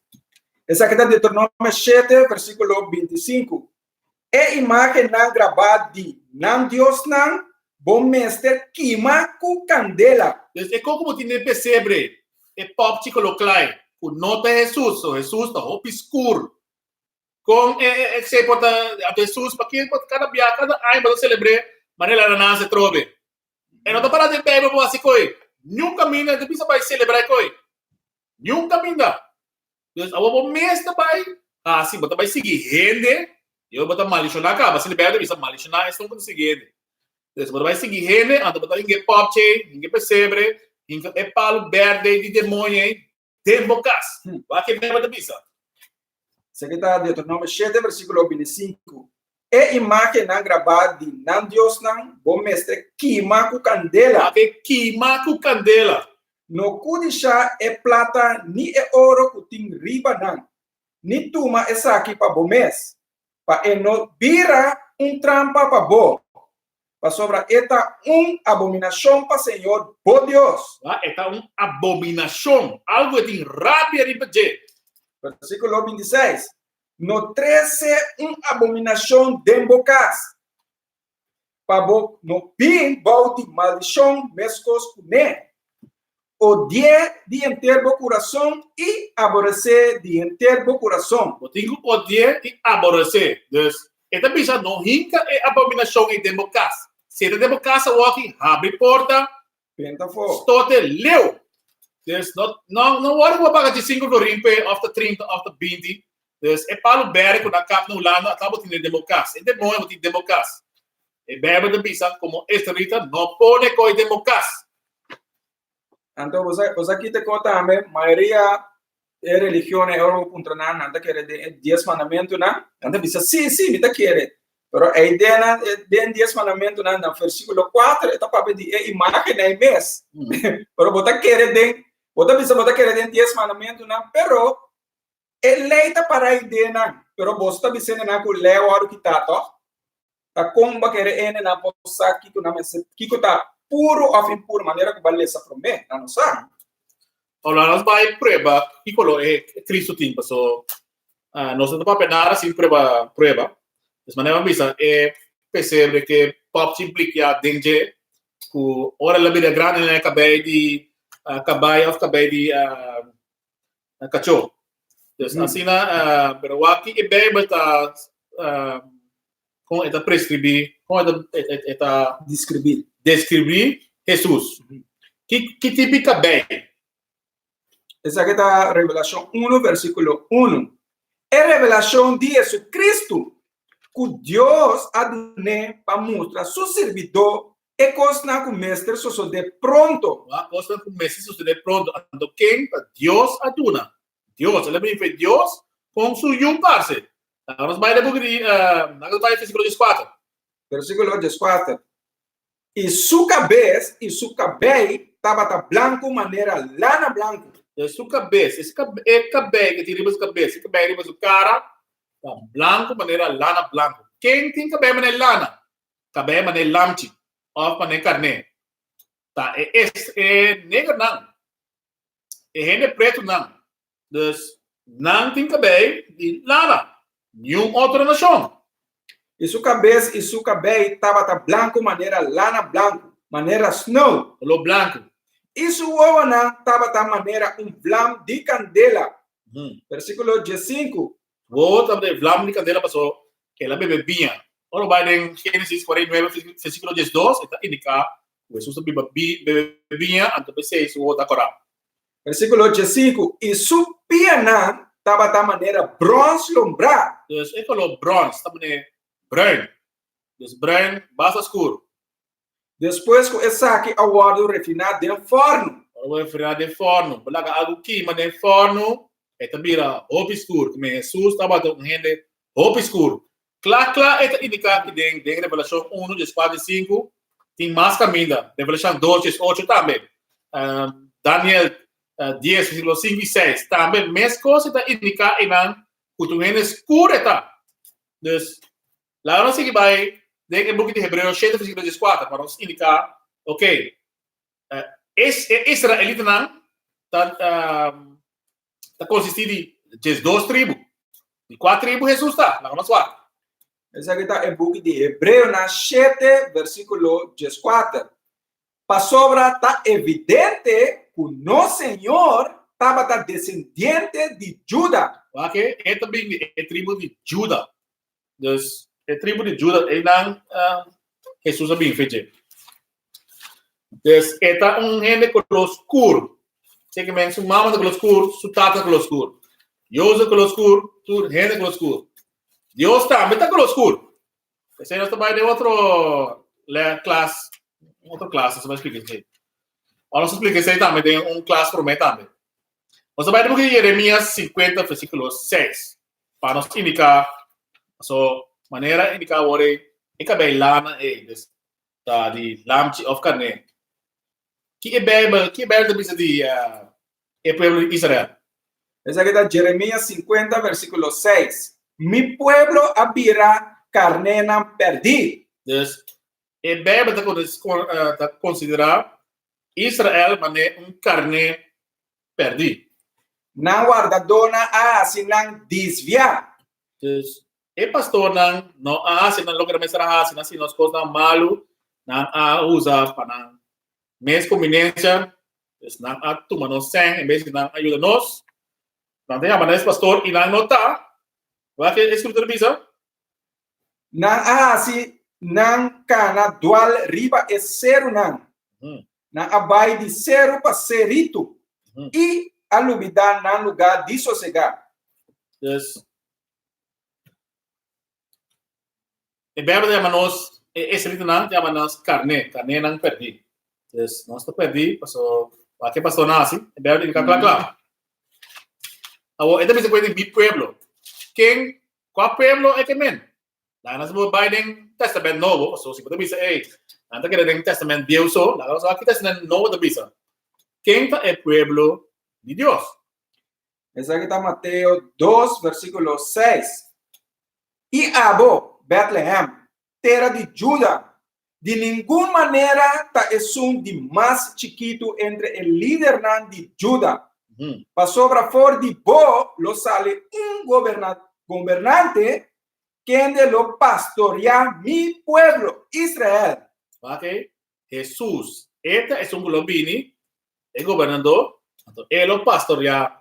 Speaker 2: Esaki ta Deuteronomio 7, versíkulo 25, E imágennan grabá di nan diosnan bo mester kima ku kandela.
Speaker 1: Des e koko bo tin den pesebre, e pòpchi koló klai. ku no ta Hesus. So Hesus ta hopi skur. Kon e e esei por ta anto Hesus pa kin por kada bia kada aña bo ta selebr'é manera el a nase atrobe. E no ta para den Beibel bo hasi koi. Niun kaminda e ta bisa bai selebrá e koi. Niun kaminda. Dus awor bo mes ta bai hasi, bo ta bai sigui hende i awor bo ta maldishoná kaba. Asina Beibel ta bisa maldishoná esun ku ta sigui hende. Dus bo ta bai sigui hende anto bo ta hinka e popchi ei, hinka e pesebre, hinka e palu bèrdè di demoño ei den bo kas. Wak ke Beibel ta bisa.
Speaker 2: Esaki ta Deuteronomio shete versíkulo bintisinko. E imágennan grabá di nan diosnan bo mester kima ku kandela.
Speaker 1: Wak e kima ku kandela.
Speaker 2: No kudishá e plata ni e oro ku tin riba nan, ni tuma esaki pa bo mes, pa e no bira un trampa pa bo, pasobra e ta un abominashon pa Señor bo Dios.
Speaker 1: Wak e ta un abominashon, algu e tin rabia riba dje.
Speaker 2: Versíkulo 26, No trese un abominashon den bo kas, pa bo no bin bou di maldishon meskos kuné. Odi'é di henter bo kurason i aboresé di henter bo kurason.
Speaker 1: Bo tin ku odi'é i aboresé. Dus, e ta bisa no hinka e abominashon ei den bo kas. Si e ta den bo kas awoki, habri porta,
Speaker 2: Benta afó.
Speaker 1: Stote leu. Dus no, no, no worry ku bo paga 5 florin p'e, òf ta 30, òf ta 20. Dus e palu bèrdè ku nan kap na Hulanda, ata bo tin den bo kas. E demoño bo tin den bo kas. E Bijbel ta bisa, komo israelita, no pone koi den bo kas.
Speaker 2: Anto bo sa, bo sa kita ko tambe, mayoria e religionnan e ora bo puntra nan, nan ta kere den e dies mandamentunan, nan ta bisa, sí, sí, mi ta kere. Pero e ideanan den dies mandamentunan, na versíkulo kuater, e ta papia di e imágen ei mes. Pero bo ta kere den, bo ta bisa bo ta kere den dies mandamentunan, pero e lei ta para ideanan, pero boso ta bisende nan ku lei a wòrdu kitá, tòg? Ta kon bo a kere hende nan por sa kiko nan mester, kiko ta puru òf impuru, manera ku bo a lesa promé? Nan no sa.
Speaker 1: Ora nos bai prueba kiko lo e Cristo tin, paso nos no ta papia nada sin prueba prueba. Des manera bo bisa e pesebre ke pòpchi blikia den dje ku ora el a bira grandi el a kabei di kabai òf kabei di kachó. Dus asina pero wak ki e Beibel ta kon e ta preskribí, kon e ta e ta
Speaker 2: Deskribí.
Speaker 1: deskribí Hesus. Ki ki tipo di kabei?
Speaker 2: Esaki ta Revelashon unu versíkulo unu. E revelashon di Hesukristu ku Dios a dun'é pa mustra su sirbidó E kosnan ku mester sosodé pronto.
Speaker 1: Wak, kosnan ku mester sosodé pronto. Anto ken ta Dios a duna? Dios. El a bini fe Dios kon su Yu parse. Laga nos bai den buki di, laga nos bai versíkulo dieskuater.
Speaker 2: Versíkulo dieskuater, I su kabes i su kabei tabata blanku manera lana blanku.
Speaker 1: E su kabes, e kabei ku tin riba su kabes, e kabei riba su kara ta blanku manera lana blanku. Ken tin kabei manera lana? Kabei manera lamchi òf manera karné. Ta e es e negernan, e hende pretunan. Dus nan tin kabei di lana, niun otro nashon.
Speaker 2: I su kabes i su kabei tabata blanku manera lana blanku, manera snow.
Speaker 1: Koló blanku.
Speaker 2: I su wowonan tabata manera un vlam di kandela. Versíkulo diesinku.
Speaker 1: Wowo tabata e vlam di kandela pasobra el a bebe biña. Ora bo bai den Génesis 49, versíkulo 12, e ta indiká ku Hesus a biba bebe biña, anto p'esei su wowo ta kòrá.
Speaker 2: Versíkulo 15, I su pianan tabata manera bròns lombrá.
Speaker 1: Dus e koló bròns ta manera bruin. Dus bruin basta skur.
Speaker 2: Despues ku esaki a wòrdu refiná den fòrnu.
Speaker 1: Ora bo refiná den fòrnu, bo laga algu kima den fòrnu, e ta bira hopi skur. Kome Hesus tabata un hende hopi skur. Kla kla e ta indiká ki den den Revelashon unu, dies kuater i sinku tin mas kaminda. Revelashon dos, dies ocho tambe. Daniel dies, versíkulo sinku i seis tambe meskos e ta indiká einan ku ta un hende skur e ta. Dus Laga nos sigui bai den e buki di Hebreo shete versíkulo dieskuater pa nos indiká, ok, es e israelitanan ta ta konsistí di diesdos tribu. Di kua tribu Hesus ta? Laga nos wak.
Speaker 2: Esaki ta e buki di Hebreonan shete versíkulo dieskuater. Pasobra ta evidente ku nos Señor. tabata desendiente di Juda.
Speaker 1: Wak e ta bin di e tribu di Juda. Dus e tribu di Juda einan Hesus a bin fe dje. Dus e ta un hende koló skur. Seke men su mama ta koló skur, su tata ta koló skur. Dios ta koló skur, tur hende koló skur. Dios tambe ta koló skur. Esei nos ta bai den otro le klas, otro klas nos ta bai splika esei. Ora nos ta splika esei tambe den un klas promé tambe. Nos ta bai den buki di Jeremias 50 versíkulo 6 pa nos indiká, so manera indiká awor ei e kabei lana ei, dus ta di lamchi òf karné. Ki e Beibel, ki e Beibel ta bisa di e pueblo di Israel?
Speaker 2: Esaki ta Jeremias 50 versíkulo 6, Mi pueblo a bira karnénan pèrdí.
Speaker 1: Dus, e Beibel ta ta konsiderá Israel manera un karné pèrdí.
Speaker 2: Nan wardadónan a hasi nan desviá.
Speaker 1: Dus, e pastornan no a hasi nan loke nan mester a hasi, nan hasi nos kosnan malu, nan a usa pa nan mes kombinensia, dus nan a tuma nos sèn en bes di nan a yuda nos. Nan ta yama nan es pastor i nan no ta. Wak e skritura bisa?
Speaker 2: Nan a hasi nan kana dual riba e serunan. Nan a bai di seru pa seritu i a lubidá nan lugá di sosegá.
Speaker 1: Dus, E Bijbel ta yama nos, e israelitanan ta yama nos karné, karnénan pèrdí. Dus nos ta pèrdí paso wak e pastor nan hasi, e Bijbel ta indiká kla kla. Awor e ta bisa ku e di mi pueblo. Ken, kua pueblo e ke men? Laga nos bo bai den Testament Nobo, paso si bo ta bisa ey, nan ta keda den Testament Bieu so, laga nos wak ki Testament Nobo ta bisa. Ken ta e pueblo di Dios?
Speaker 2: Esaki ta Mateo 2, versíkulo 6. I abo, Bètlehèm, tera di Juda, di ningun manera ta esun di mas chikitu entre e lidernan di Juda, pasobra for di bo lo sali un gobernante kende lo pastoriá mi pueblo, Israel.
Speaker 1: Wak ei, Hesus, e ta esun ku lo bini, e gobernadó, anto e lo pastoriá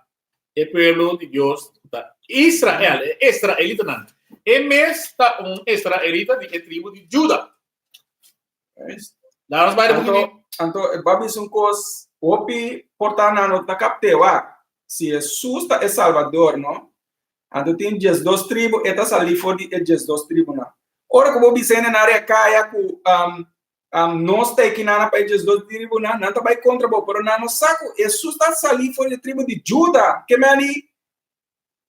Speaker 1: e pueblo di Dios ku ta Israel, e israelitanan. E mes ta un israelita di e tribu di Juda. Laga nos bai den buki di.
Speaker 2: Anto, e ba bisa un kos hopi por ta nan no ta kapt'é, wak. Si Hesus ta e Salbador, no? Anto tin diesdos tribu, e ta salí for di e diesdos tribunan. Ora ku bo bisa hende na área kaya ku nos ta e kinana pa e diesdos tribunan, nan ta bai kontra bo, pero nan no sa ku Hesus ta salí for di e tribu di Juda. Ke meni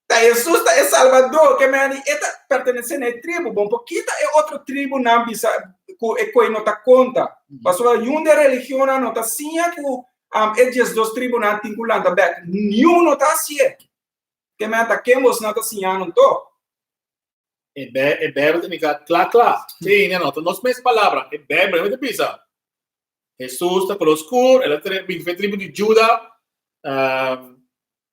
Speaker 2: ta Hesus ta e Salbador, ke meni e ta pertenesé na e tribu. Bon por kita e otro tribunan bisa ku e koi no ta konta? Pasobra niun di e religionnan no ta siña ku e diesdos tribunan tin ku lanta bèk. Niun no ta hasié. Ke men ta ken bosnan ta siña nan to?
Speaker 1: E e Bijbel ta indica kla kla. Sí, no, no, ta nos mes palabra. E Bijbel ta bisa. Jesús ta color oscur, el a bin fe tribu di Juda.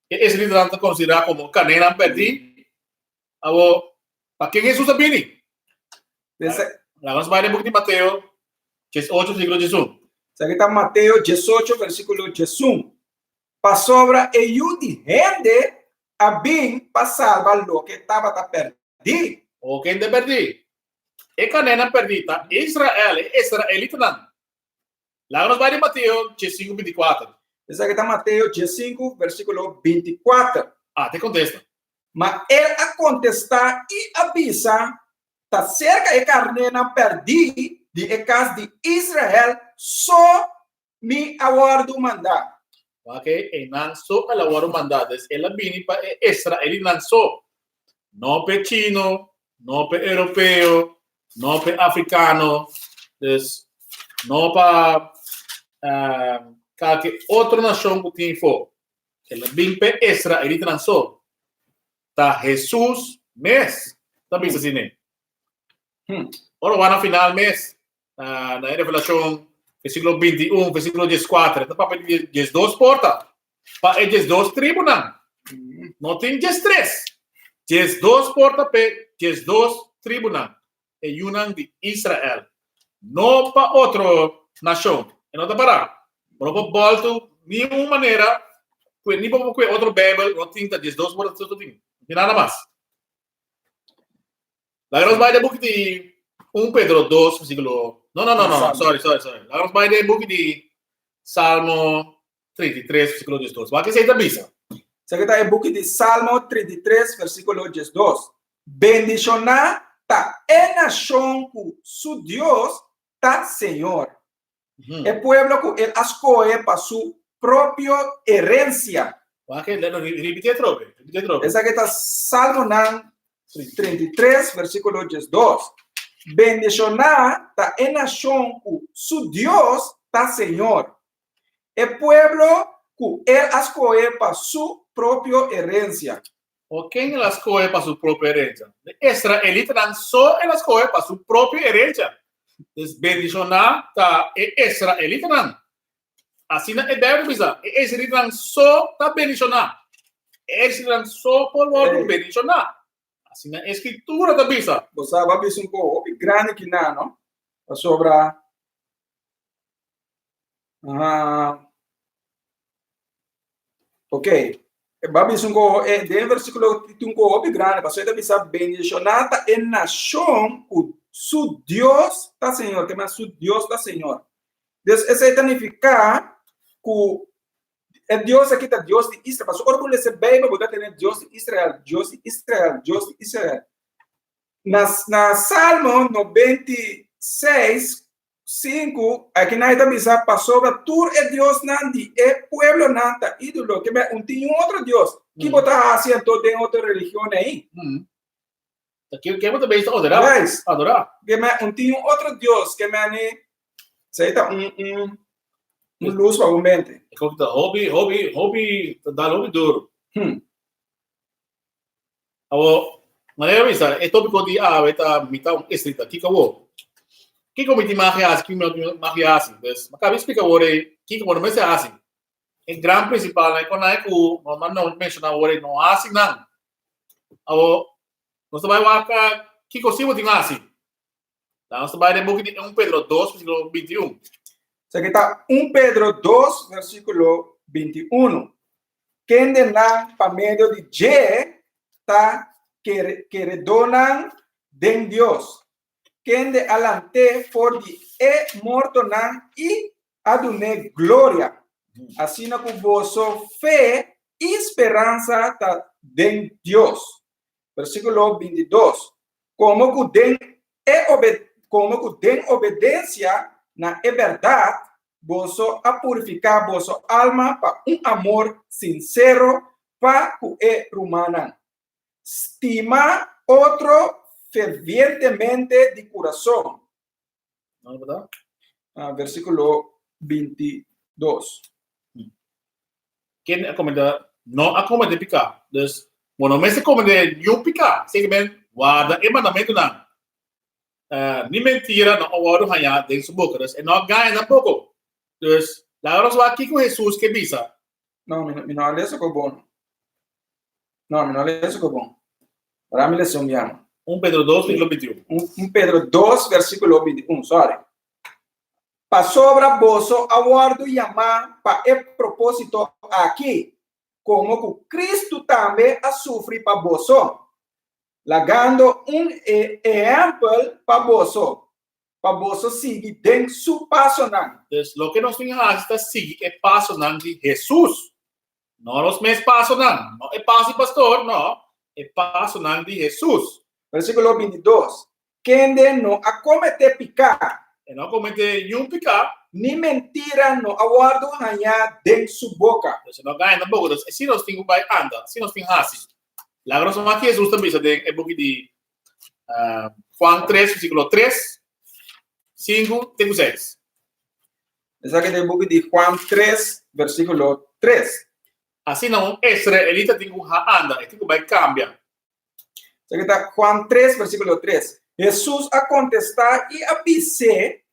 Speaker 1: E israelitanan ta considera como carnenan perdí. Awo, pa ken Jesús a bini? Laga nos bai den buki di Mateo, 18, versículo 11.
Speaker 2: Esaki ta Mateo 18, versículo 11. Pasobra e Yu di hende a bin pa salba loke tabata pèrdí.
Speaker 1: O kende pèrdí? E karnénan pèrdí ta Israel, e israelitanan. Laga nos bai den Mateo diesinku, bintikuater.
Speaker 2: Esaki ta Mateo diesinku, versíkulo bintikuater.
Speaker 1: A te kontesta.
Speaker 2: Ma el a kontestá i a bisa, Ta serka e karnénan pèrdí di e kas di Israel so Mi a wòrdu mandá.
Speaker 1: Wak einan so el a wòrdu mandá. Des el a bini pa e israelitnan so, no p'e chino, no p'e europeo, no p'e afrikano, des no pa kalke otro nashon ku tin afó. El a bin p'e israelitnan so. Ta Hesus mes ta bisa asina. Ora wak na final mes, na e Revelashon versíkulo 21, versíkulo 14, ta papia di 12 porta pa e 12 tribunan. No tin 13. 12 porta pa e 12 tribunan, e yunan di Israel. No pa otro nashon. E no ta pará. Bo no por bòltu niun manera. Kue ni bo kue otro Bijbel, no tin ta 12 woorden so tin. No tin nada mas. Laga nos bai den buki di 1 Pedro 2 versículo. No, no, no, no, no, sorry, sorry, sorry. Laga nos bai den buki di Salmo 33 versículo 12. Wak esei ta bisa.
Speaker 2: Esaki ta e buki di Salmo 33 versículo 12. Bendishoná ta e nashon ku su Dios ta Señor. E pueblo ku el a skohe pa su propio herensia.
Speaker 1: Wak, ripití atrobe, ripití atrobe.
Speaker 2: Esaki ta Salmonan 33, versíkulo 12. Bendishoná ta e nashon ku su Dios ta Señor, e pueblo ku el a skohe pa su propio herensia.
Speaker 1: O ken el a skohe pa su propio herensia? E israelitanan so el a skohe pa su propio herensia. Dus bendishoná ta e israelitanan. Asina e Bijbel ta bisa, e israelitanan so ta bendishoná. E israelitanan so por wòrdu bendishoná. Asina e Skritura ta bisa.
Speaker 2: Bo sa, bo a bisa un kos hopi grandi kinan, no? Pasobra Aha. Ok. Bo a bisa un ko, eh, den versíkulo tin un ko hopi grandi, pasobra e ta bisa bendishoná ta e nashon ku su Dios ta Señor, ke men su Dios ta Señor. Dus esei ta nifiká ku e Dios aki ta Dios di Israel. Pasobra ora bo lesa e Beibel bo ta tene Dios di Israel, Dios di Israel, Dios di Israel. Na, na Salmo 96, 5, Akinan e ta bisa, Pasobra tur e diosnan di e pueblonan ta ídolo, ke men un tin un otro dios. Ki bo ta hasi anto den otro religion ei?
Speaker 1: Ta ke ke bo ta bezig ta adorá?
Speaker 2: Guys,
Speaker 1: Adorá.
Speaker 2: ke men un tin un otro dios, ke men ni, esei ta un un un lus pa bo mente.
Speaker 1: E kos ta hopi, hopi, hopi, ta dal hopi duro. Awor, manera mi bisa, e tópiko di awe ta mi ta un estrita. Kiko awor? Kiko mi tin mag hasi, kiko mi no tin mag hasi? Pues, mi a kaba di splika awor ei kiko bo no mester hasi. E gran prinsipalnan e konai ku no a no menshoná awor ei, no hasi nan. Awor, nos ta bai wak kiko si bo tin hasi. Dan nos ta bai den buki di 1 Pedro 2, versíkulo 21.
Speaker 2: Esaki ta 1 Pedro 2, versíkulo 21. Kendenan pa medio di dje ta keredónan den Dios, kende a lant'é for di e mortonan i a dun'é gloria, asina ku boso fe i speransa ta den Dios. Versíkulo 22. Komo ku den e komo ku den obedensia na e bèrdat boso a purifiká boso alma pa un amor sinsero pa ku e rumannan. Stima otro fervientemente di kurason. Versíkulo 22.
Speaker 1: Ken a komete no a komete piká. Dus, bo no mester komete niun piká. Esei ke men warda e mandamentunan. Ni mentira no a wòrdu hañá den su boka. Dus, e no a gaña tampoko. Dus, laga nos wak kiko Hesus ke bisa.
Speaker 2: No, mi no a lesa ku bon. No, mi no a lesa ku bon. Ora mi lesa un biaha.
Speaker 1: 1 Pedro 2, versíkulo 21.
Speaker 2: 1 Pedro 2, versíkulo 21, sorry. Pasobra boso a wòrdu yamá pa e propósito aki, komo ku Kristu tambe a sufri pa boso, lagando un ehèmpel pa boso, pa boso sigui den su pasonan.
Speaker 1: Dus loke nos tin hasi ta sigui e pasonan di Hesus, no nos mes pasonan, no e paso di pastor, no, e pasonan di Hesus.
Speaker 2: Versíkulo 22, Kende no a kometé piká.
Speaker 1: E no a kometé niun piká.
Speaker 2: Ni mentira no a wòrdu hañá den su boka.
Speaker 1: Dus e no a gaña tampoko. Dus asina nos tin ku bai anda, asina nos tin hasi. Laga nos wak Hesus ta bisa den e buki di Juan 3, versíkulo 3, 5 te ku 6.
Speaker 2: Esaki ta e buki di Juan 3, versíkulo 3.
Speaker 1: Asina un israelita tin ku anda, e tin ku bai kambia.
Speaker 2: Esaki ta Juan 3, versíkulo 3. Hesus a kontestá i a bis'é,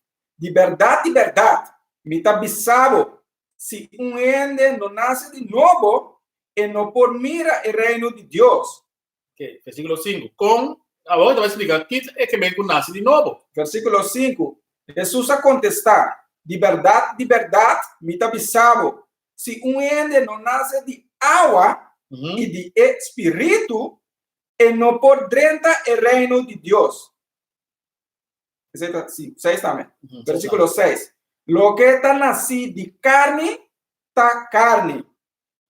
Speaker 2: Di bèrdat, di bèrdat, mi ta bisa bo, si un hende no nase di nobo, e no por mira e Reino di Dios.
Speaker 1: Ok, versíkulo 5. Kon, awor e ta bai splika kit e ke men ku nase di nobo.
Speaker 2: Versíkulo 5. Hesus a kontestá, Di bèrdat, di bèrdat, mi ta bisa bo, Si un hende no nase di awa i di e spiritu, e no por drenta e reino di Dios. Esei ta si, seis tambe. Versíkulo seis. Loke ta nasí di karni ta karni,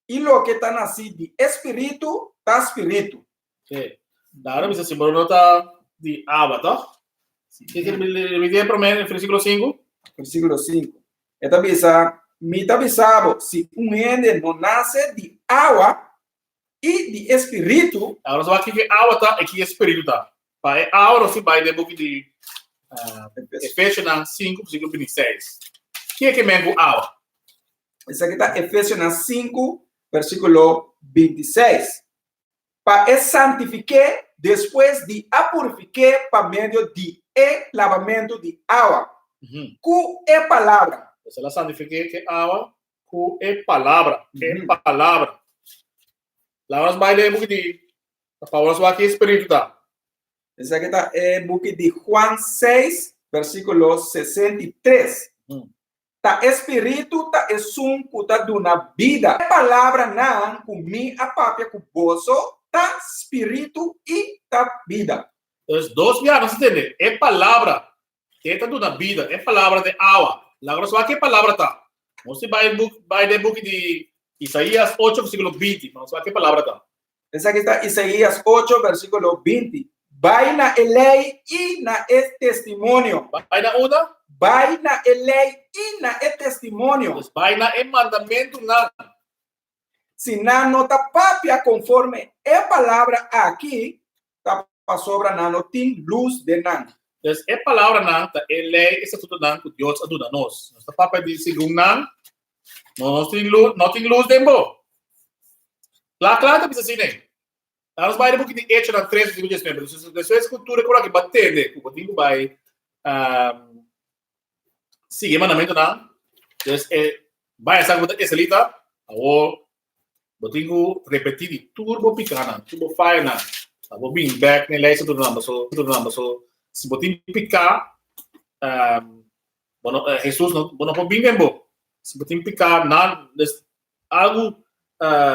Speaker 2: i loke ta nasí di e spiritu ta spiritu.
Speaker 1: Sí. Daarom bisa si bo no ta di awa, toch? Ke ke repetí e promé versíkulo sinku?
Speaker 2: Versíkulo sinku. E ta bisa, Mi ta bisa bo, si un hende no nase di awa i di e spiritu.
Speaker 1: Awor nos wak kiko e awa ta i kiko e spiritu ta. Pa e awa nos tin bai den buki di Efesionan sinku versíkulo bintiseis. Kiko ke men ku awa?
Speaker 2: Esaki ta Efesionan sinku versíkulo bintiseis. Pa e santifik'é despues di a purifik'é pa medio di e labamentu di awa ku e palabra.
Speaker 1: Pues el a santifik'é ku e awa ku e palabra, e palabra. Laga nos bai den e buki di pa nos wak ki e spiritu ta.
Speaker 2: Esaki ta e buki di Juan seis, versíkulo 63. Ta e spiritu ta esun ku ta duna bida. E palabranan ku mi a papia ku boso ta spiritu i ta bida.
Speaker 1: Pues dos bia nos a tende e palabra E ta duna bida. E palabra ta e awa. Laga nos wak ke palabra ta. Nos tin bai buk bai den buki di Isaías ocho versíkulo binti pa nos wak ke palabra ta.
Speaker 2: Esaki ta Isaías ocho versíkulo binti, Bai na e lei i na e testimonio.
Speaker 1: Bai na unda?
Speaker 2: Bai na e lei i na e testimonio.
Speaker 1: Dus bai na e mandamentunan.
Speaker 2: Si nan no ta papia konforme e palabra aki, ta pasobra nan no tin lus den nan.
Speaker 1: Dus e palabranan ta e lei i statutonan ku Dios a duna nos. Nos ta papia di segun nan, no tin lus, no tin lus den bo. Kla kla ta bisa asina ei. Nan nos bai den buki di Echonan tres versíkulo diesnuebe. Despues ku tur e kos aki bo a tende ku bo tin ku bai sigui e mandamentunan, dus e bai a sa ku bo ta israelita, awor bo tin ku repetí di tur bo pikánan, tur bo fayanan, pa bo bin bèk na e lei statutonan, pasobra si bo tin piká, bo no, Hesus no, bo no por bin den bo. Si bo tin piká, nan, dus algu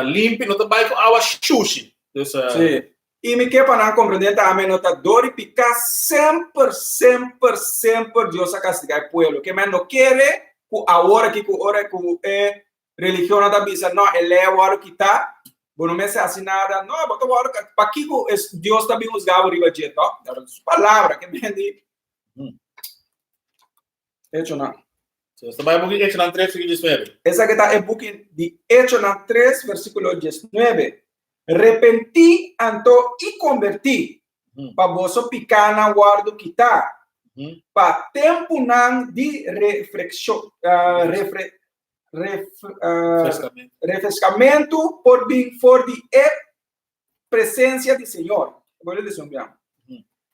Speaker 1: limpi no ta bai ku awa shushi. Dus,
Speaker 2: Sí. I mi ke pa nan komprendé tambe no ta dor di piká semper, semper, semper Dios a kastigá e pueblo. Ke men no kere ku awor aki ku ora ku e religionnan ta bisa no e lei a wòrdu kitá, bo no mester hasi nada. No, bo ta wòrdu pakiko Dios ta bin husgá bo riba dje tòg? Su palabra ke men di. Echonan.
Speaker 1: So, esta bai buki Echonan 3, versículo 19.
Speaker 2: Esaki ta e buki di Echonan 3, versículo 19. Repentí anto i kombertí, pa boso pikánan wòrdu kitá, pa tempunan di refreskamentu por bin for di e presensia di Señor. Bo lesa un biaha.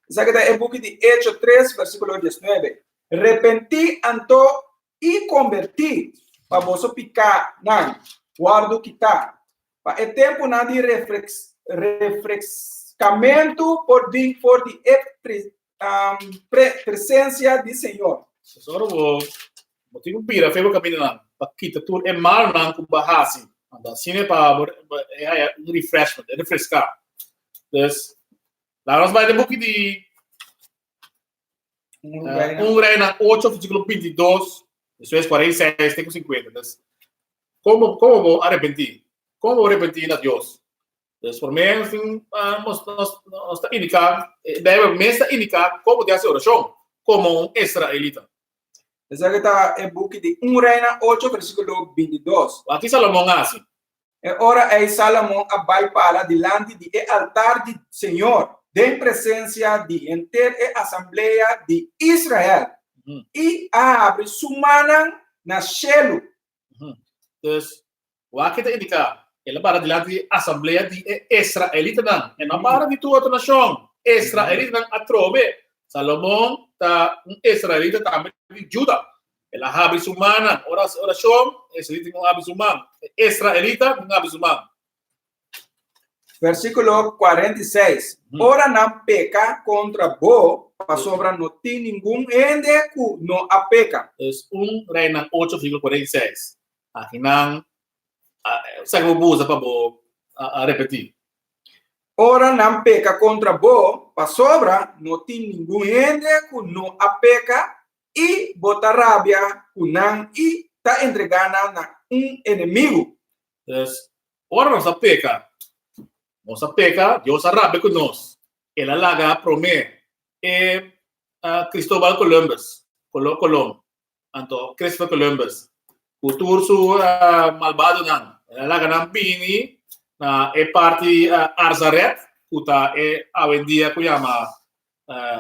Speaker 2: Esaki ta e buki di Echo 3, versíkulo 19. Repentí anto i kombertí, pa boso pikánan wòrdu kitá, pa e tempunan di refreskamentu por bin for di e presensia di Señor.
Speaker 1: Tesoro bo bo tin ku bira fe bo kamindanan pa kita tur e malnan ku bo a hasi. Anto asina pa bo e haya un refreshment, e refreská. Dus, laga nos bai den buki di Un Reinan ocho versíkulo bintidos, despues 46 te ku 50. Dus, komo komo bo arepentí? Komo bo arepentí na Dios? Dus por me nos tin nos nos nos ta indiká, e Bijbel mes ta indiká komo tin hasi orashon komo un israelita.
Speaker 2: Esaki ta e buki di Un Reinan ocho versíkulo bintidos.
Speaker 1: Wak ki Salomon a hasi?
Speaker 2: E ora ei Salomon a bai para dilanti di e altar di señor den presensia di henter e asamblea di Israel i a habri su mannan na shelu.
Speaker 1: Dus, wak e ta indiká? El a para dilanti di e asamblea di e israelitanan. E no a para di tur otro nashon. Israelitanan atrobe. Salomon ta un israelita tambe di Juda. El a habri su mannan. Ora hasi orashon, e israelita tin ku habri su man. E israelita tin ku habri su man.
Speaker 2: Versíkulo 46. Ora nan peka kontra bo, pasobra no tin ningun hende ku no a peka.
Speaker 1: Es un Reinan ocho versíkulo 46. Aki nan. Esaki bo usa pa bo repetí.
Speaker 2: Ora nan peka kontra bo, pasobra no tin ningun hende ku no a peka, i bo ta rabia ku nan i ta entregá nan na un enemigu.
Speaker 1: Dus, ora nos a peka, nos a peka, Dios a rabia ku nos. El a laga promé e Cristóbal Columbus, Colón, Anto Christopher Columbus ku tur su malbadonan el a laga nan bini na e parti Arzaret ku ta e awendia ku yama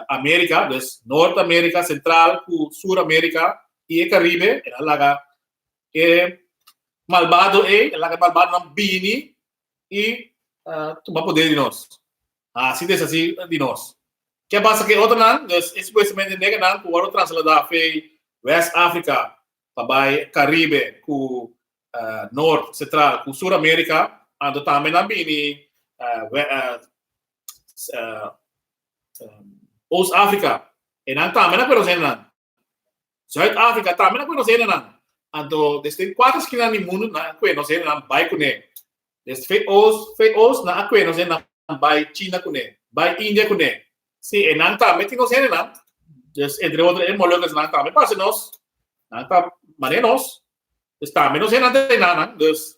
Speaker 1: Amerika, dus Noord Amerika, Sentral ku Sur Amerika i e Karibe. El a laga e malbado ei, el a laga e malbadonan bini i tuma poder di nos. Hasi deshasí di nos. Ke pasa ku e otronan? Dus e supuestamente negernan ku wòrdu trasladá fei West Afrika pa bai Karibe ku Noord, Sentral ku Sur Amerika, anto tambe nan bini Oost Afrika. E nan tambe nan konosé nan. Zuid Afrika tambe nan konosé nan. Anto desde kuater skina di mundu nan a konosé nan bai kuné. Desde fei oost, fei oost nan a konosé nan bai China kuné, bai India kuné. Sí, e nan tambe tin nos hendenan. Dus entre otro e Molukkasnan tambe parse nos. Nan ta manera nos. Dus tambe nos hendenan ta einan. Dus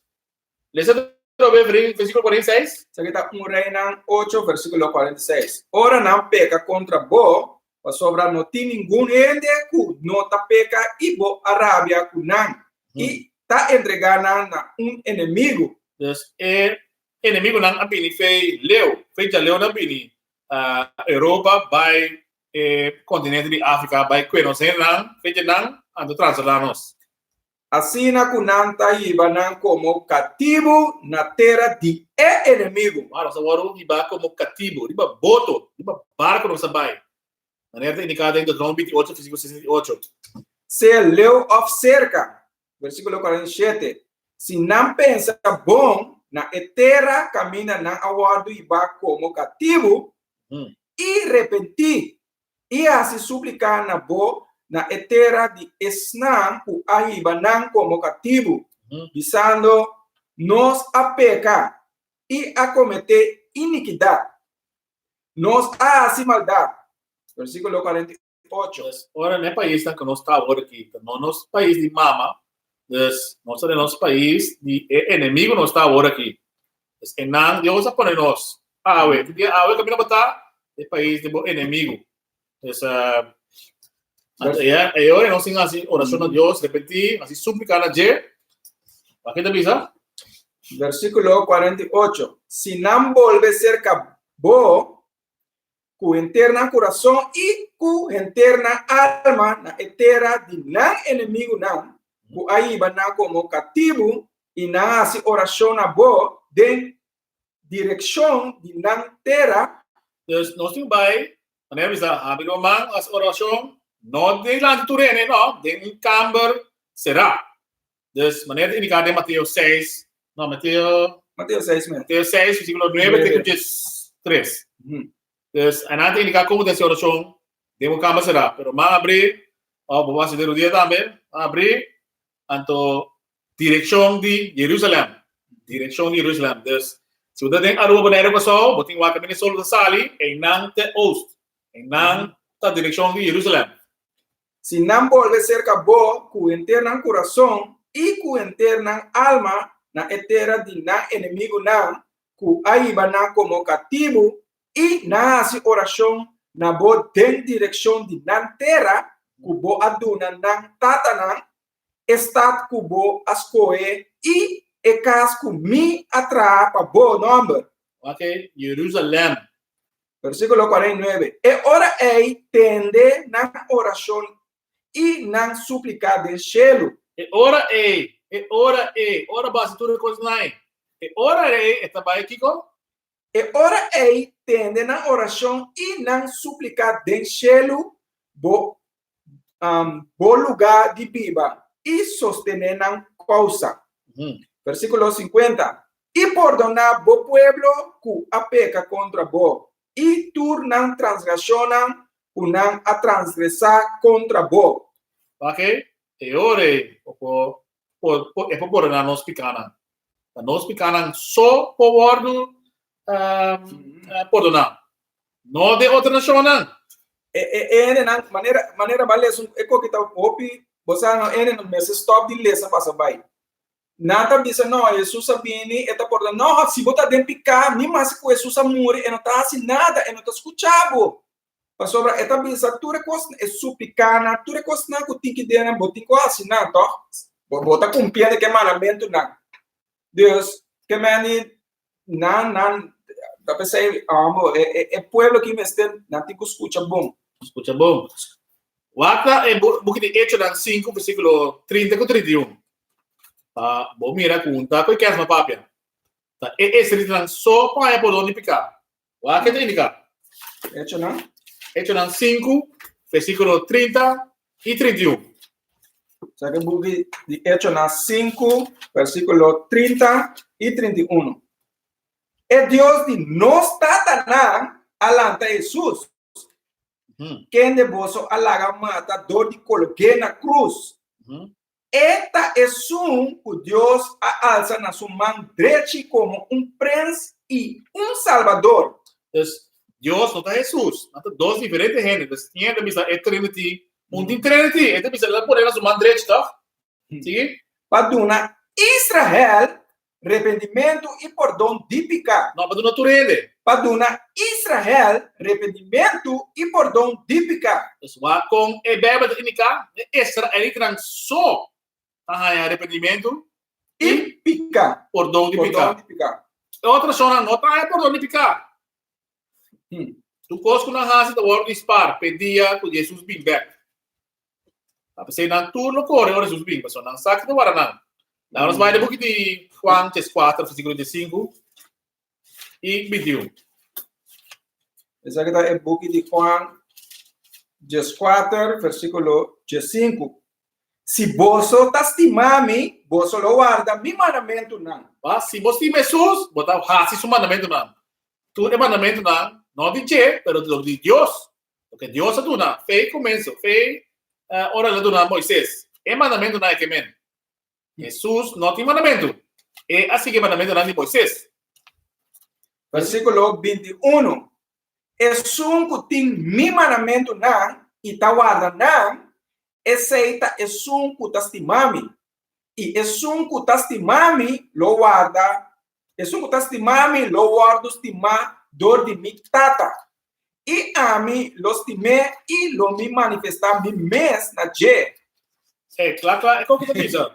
Speaker 1: lesa atrobe versíkulo 46.
Speaker 2: Esaki ta 1 Reinan 8, versíkulo 46. Ora nan peka kontra bo, pasobra no tin ningun hende ku no ta peka i bo a rabia ku nan i ta entregá nan na un enemigu.
Speaker 1: Dus e enemigunan a bini fei leu, fei djaleu nan bini Europa bai e kontinente di Afrika bai kue nos hendenan, fei dje nan anto trasladá nos.
Speaker 2: Asina ku nan ta hiba nan komo katibu na tera di e enemigu.
Speaker 1: Wou, nos a wòrdu hibá komo katibu riba boto, riba barku nos a bai. Manera ta indiká den Deuteronomio 28, versíkulo 68.
Speaker 2: Sea leu òf serka. Versíkulo 47, Si nan pensa bon na e tera kaminda nan a wòrdu hibá komo katibu, i repentí, i hasi súplika na bo na e tera di esnan ku a hiba nan komo katibu, bisando, Nos a peka i a kometé inikidat, nos a hasi maldat. Versíkulo 48.
Speaker 1: Pues, ora na e paisnan ku nos ta awor aki, ta no nos pais di mama, dus nos ta den nos pais di e enemigu nos ta awor aki. Pues enan Dios a pone nos awe. Tin dia awe kaminda bo ta e pais di bo enemigu. Pues, anto e e ora nos tin hasi orashon na Dios, repentí, hasi súplika na dje. Wak ta bisa?
Speaker 2: Versíkulo 48. Si nan bolbe serka bo ku henter nan kurason i ku henter nan alma na e tera di nan enemigunan ku a hiba nan komo katibu i nan hasi orashon na bo den direkshon di nan tera.
Speaker 1: Dus nos tin bai, manera mi bisa, habri bo man, hasi orashon, no dilanti tur hende, no, den un kamber será. Dus manera ta indiká den Mateo 6, no, Mateo,
Speaker 2: Mateo 6 mes.
Speaker 1: Mateo 6, versíkulo 9 te ku 13. Dus einan ta indiká komo ta hasi orashon den un kamber será. Pero man abrí, òf bo hasi den rudia tambe, man abrí, anto direkshon di Jerusalèm. Direkshon di Jerusalèm. Dus, si bo ta den Aruba, Boneiru, Kòrsou, bo tin wak kaminda sol ta sali, einan te oost. Einan ta direkshon di Jerusalèm.
Speaker 2: Si nan bolbe serka bo ku henter nan kurason i ku henter nan alma na e tera di nan enemigunan ku a hiba nan komo katibu i nan hasi orashon na bo den direkshon di nan tera ku bo a duna nan tatanan, e stat ku bo a skohe i e kas ku mi a traha pa bo nòmber.
Speaker 1: Wak Jerusalèm.
Speaker 2: Versíkulo 49, E ora ei tende nan orashon i nan súplika den shelu.
Speaker 1: E ora ei, e ora ei, ora bo hasi tur e kosnan ei, e ora ei e ta bai kiko?
Speaker 2: E ora ei tende nan orashon i nan súplika den shelu, bo bo lugá di biba i sostené nan kousa. Versíkulo 50, I pordoná bo pueblo ku a peka kontra bo i tur nan transgreshonnan ku nan a transgresá kontra bo.
Speaker 1: Wak e ora ei, bo por, e por pordoná nos pikánan. Ta nos pikánan so por wòrdu pordoná, no den otro nashonnan.
Speaker 2: E e hendenan, manera manera ba lesa un e koki ta hopi, bo sa no, e hendenan mester stòp di lesa pasa bai. Nan ta bisa, No, Hesus a bini, e ta pordoná. No, si bo ta den piká, ni maske ku Hesus a muri, e no ta hasi nada, e no ta skucha bo. Pasobra e ta bisa tur e kos, e suplikánan, tur e kosnan ku tin ki den nan, bo tin ku hasi nan, tòg? Bo, bo ta kumpliendo ku e mandamentunan. Dus, ke meni nan, nan, ta p'esei, amo, e, e, e pueblo ki mester, nan tin ku skucha bon.
Speaker 1: Skucha bon. Wak na e buki di Echonan 5, versíkulo 30 ku 31. Pa bo mira ku un ta ku e kèrs papia. Ta e israelitanan so pa haña pordon di piká. Wak ke ta indiká?
Speaker 2: Echonan.
Speaker 1: Echonan 5, versíkulo 30 i 31.
Speaker 2: Sa ke buki di Echonan 5, versíkulo 30 i 31. E Dios di nos tatanan a lanta Hesus, kende boso a laga mata dor di kolog'é na krus. E ta esun ku Dios a alsa na su man drechi komo un Prens i un Salbador.
Speaker 1: Dus, Dios no ta Hesus. Nan ta dos diferente hende. Dus, tin hende ta bisa e Trinity. Un tin Trinity. E ta bisa el a pone na su man drechi, tòg? Sigui.
Speaker 2: Pa duna Israel Repentimentu i pordon di piká.
Speaker 1: No, pa duna tur hende.
Speaker 2: Pa duna Israel repentimentu i pordon di piká.
Speaker 1: Dus wak kon e Bijbel ta indiká, e israelitanan so ta haña repentimentu
Speaker 2: i piká.
Speaker 1: Pordon di piká.
Speaker 2: Pordon di piká.
Speaker 1: E otro nashonnan no ta haña pordon di piká. Tur kos ku nan hasi ta wòrdu di spar p'e dia ku Jesus bin bèk. Ta p'esei nan tur lo kore ora Jesus bin, pasobra nan sa ki ta wara nan. Laga nos bai den buki di Juan 4, versíkulo 15 i 21.
Speaker 2: Esaki ta e buki di Juan 4, versíkulo 15. Si boso ta stima mi, boso lo warda mi mandamentunan.
Speaker 1: Ba, si bo stima Jesus, bo ta hasi su mandamentunan. Tur e mandamentunan, no di dje, pero di Dios. Loke Dios a duna, fe i komenso, fe ora el a duna Moises e mandamentunan e ke men. Hesus no tin mandamentu, e a sigui e mandamentunan di Moises.
Speaker 2: Versíkulo 21, Esun ku tin mi mandamentunan i ta warda nan, esei ta esun ku ta stima mi, i esun ku ta stima mi lo warda Esun ku ta stima mi lo wòrdu stimá dor di mi Tata, i ami lo stim'é i lo mi manifestá mi mes na dje.
Speaker 1: E kla kla e koki ta bisa,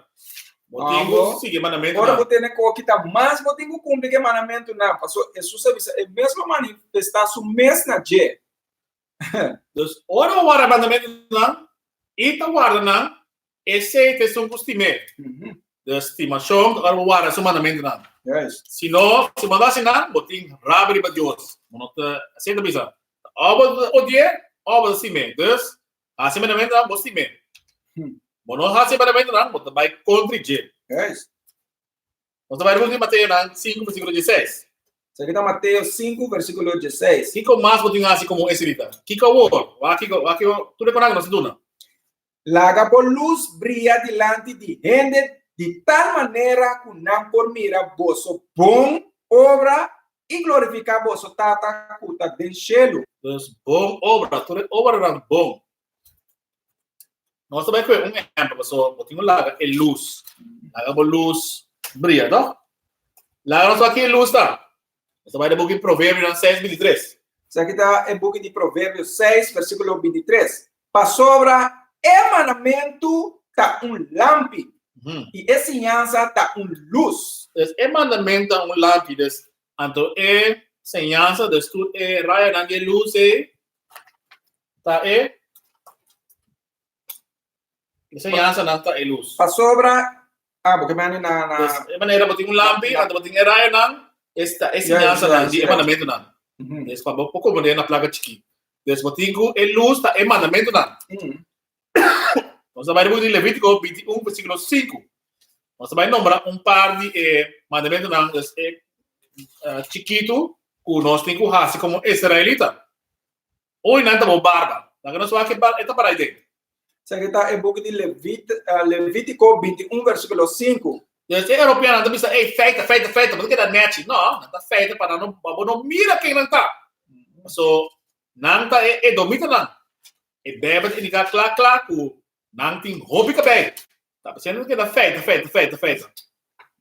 Speaker 1: Bo tin ku sigui e mandamentunan.
Speaker 2: Ora bo tene koki ta mas bo tin ku kumpli ku e mandamentunan, pasobra Hesus a bisa e mes lo manifestá su mes na dje.
Speaker 1: Dus ora bo warda e mandamentunan i ta warda nan, esei ta esun ku stim'é. Dus stimashon ta ora bo warda su mandamentunan. Si no, si bo no hasi nan, bo tin rabia riba Dios. Bo no ta, asina ta bisa, òf bo ta odi'é òf bo ta stim'é. Dus, hasi e mandamentunan, bo stim'é. Bo no hasi e mandamentunan, bo ta bai kontra dje. Nos ta bai rus di Mateo nan 5 versíkulo 16.
Speaker 2: Esaki ta Mateo 5 versíkulo 16.
Speaker 1: Kiko mas bo tin hasi komo israelita? Kiko awor? Wak kiko, wak kiko, tur e konan ku nos ta duna.
Speaker 2: Laga bo lus bria dilanti di hende di tal manera ku nan por mira boso bon obra i glorifiká boso Tata ku ta den shelu.
Speaker 1: Dus bon obra, tur e obranan bon. Nos ta bai kohe un ehempel, pasobra bo tin ku laga e lus, laga bo lus bria, toh? Laga nos wak ki e lus ta. Nos ta bai den buki Proverbionan 6, 23.
Speaker 2: Esaki ta e buki di Proverbio 6, versíkulo 23. Pasobra e mandamentu ta un lampi, i e siñansa ta un lus.
Speaker 1: Dus e mandamentu ta un lampi, dus anto e siñansa, dus tur e rayanan di e lus ei, Ta e enseñansanan ta e lus.
Speaker 2: Pasobra, ah, bo ke manda na, na.
Speaker 1: Dus, e manera bo tin un lampi, anto bo tin e rayonan, esta e enseñansanan di e mandamentunan. Dus pa bo por komprendé na plaka chikí. Dus bo tin ku e lus ta e mandamentunan. Nos ta bai den buki di Levítiko 21 versíkulo 5. Nos ta bai nombra un par di e mandamentunan, dus e chikitu ku nos tin ku hasi komo israelita. Oy nan ta bo barba. Laga nos wak e e ta para aden.
Speaker 2: Esaki ta e buki di Levit, Levítiko 21 versíkulo 5.
Speaker 1: Dus e europeonan ta bisa, ey, feita, feita, feita, bo ta keda nechi. No, nan ta feita pa nan no, pa bo no mira ken nan ta. So, nan ta e edomitanan. E Bijbel ta indica kla kla ku nan tin hopi kabei. Ta p'esei nan ta keda feita, feita, feita, feita.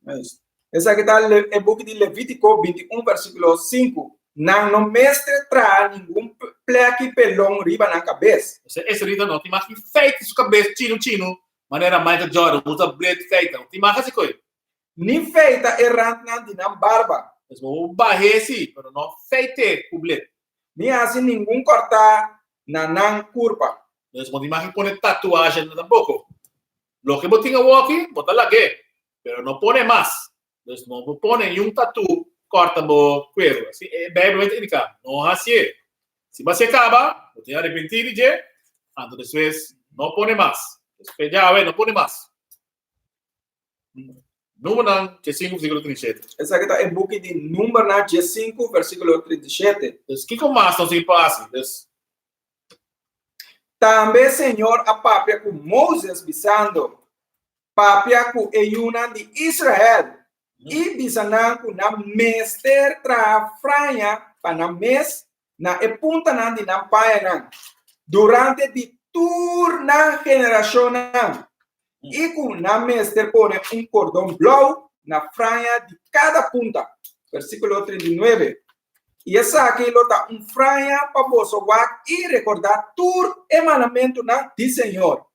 Speaker 2: Juist. Esaki ta e buki di Levítiko 21 versíkulo 5. Nan no mester traha ningun plèki pelon riba nan kabes.
Speaker 1: Esei israelita no tin mas ki feita su kabes chinu chinu Manera Michael Jordan usa blade feita. Tin mas hasi koe.
Speaker 2: Ni feita e randnan di nan barba.
Speaker 1: Pues bo por bah'é si, pero no feit'é ku blade.
Speaker 2: Ni hasi ningun kòrtá na nan kurpa.
Speaker 1: Pues bo tin mag pone tatuahe na tampoko. Loke bo tin awoki, bo ta lag'é, pero no pone mas. Dus no por pone niun tatu kòrta bo kueru. Asi e Bijbel ta indiká, no hasié. Si bo hasié kaba, bo tin arepentí di dje, anto despues no pone mas. Despues djawe no pone mas. Numbernan diesinku versíkulo 37.
Speaker 2: Esaki ta e buki di Numbernan diesinku versíkulo 37.
Speaker 1: Dus kiko mas nos tin pa hasi? Dus.
Speaker 2: Tambe Señor a papia ku Moses bisando, Papia ku e yunan di Israel i bisa nan ku nan mester traha fraña pa nan mes na e puntanan di nan pañanan durante di tur nan generashonnan, i ku nan mester pone un kordon blou na fraña di kada punta. Versíkulo 39. I esaki lo ta un fraña pa boso wak i rekordá tur e mandamentunan di Señor,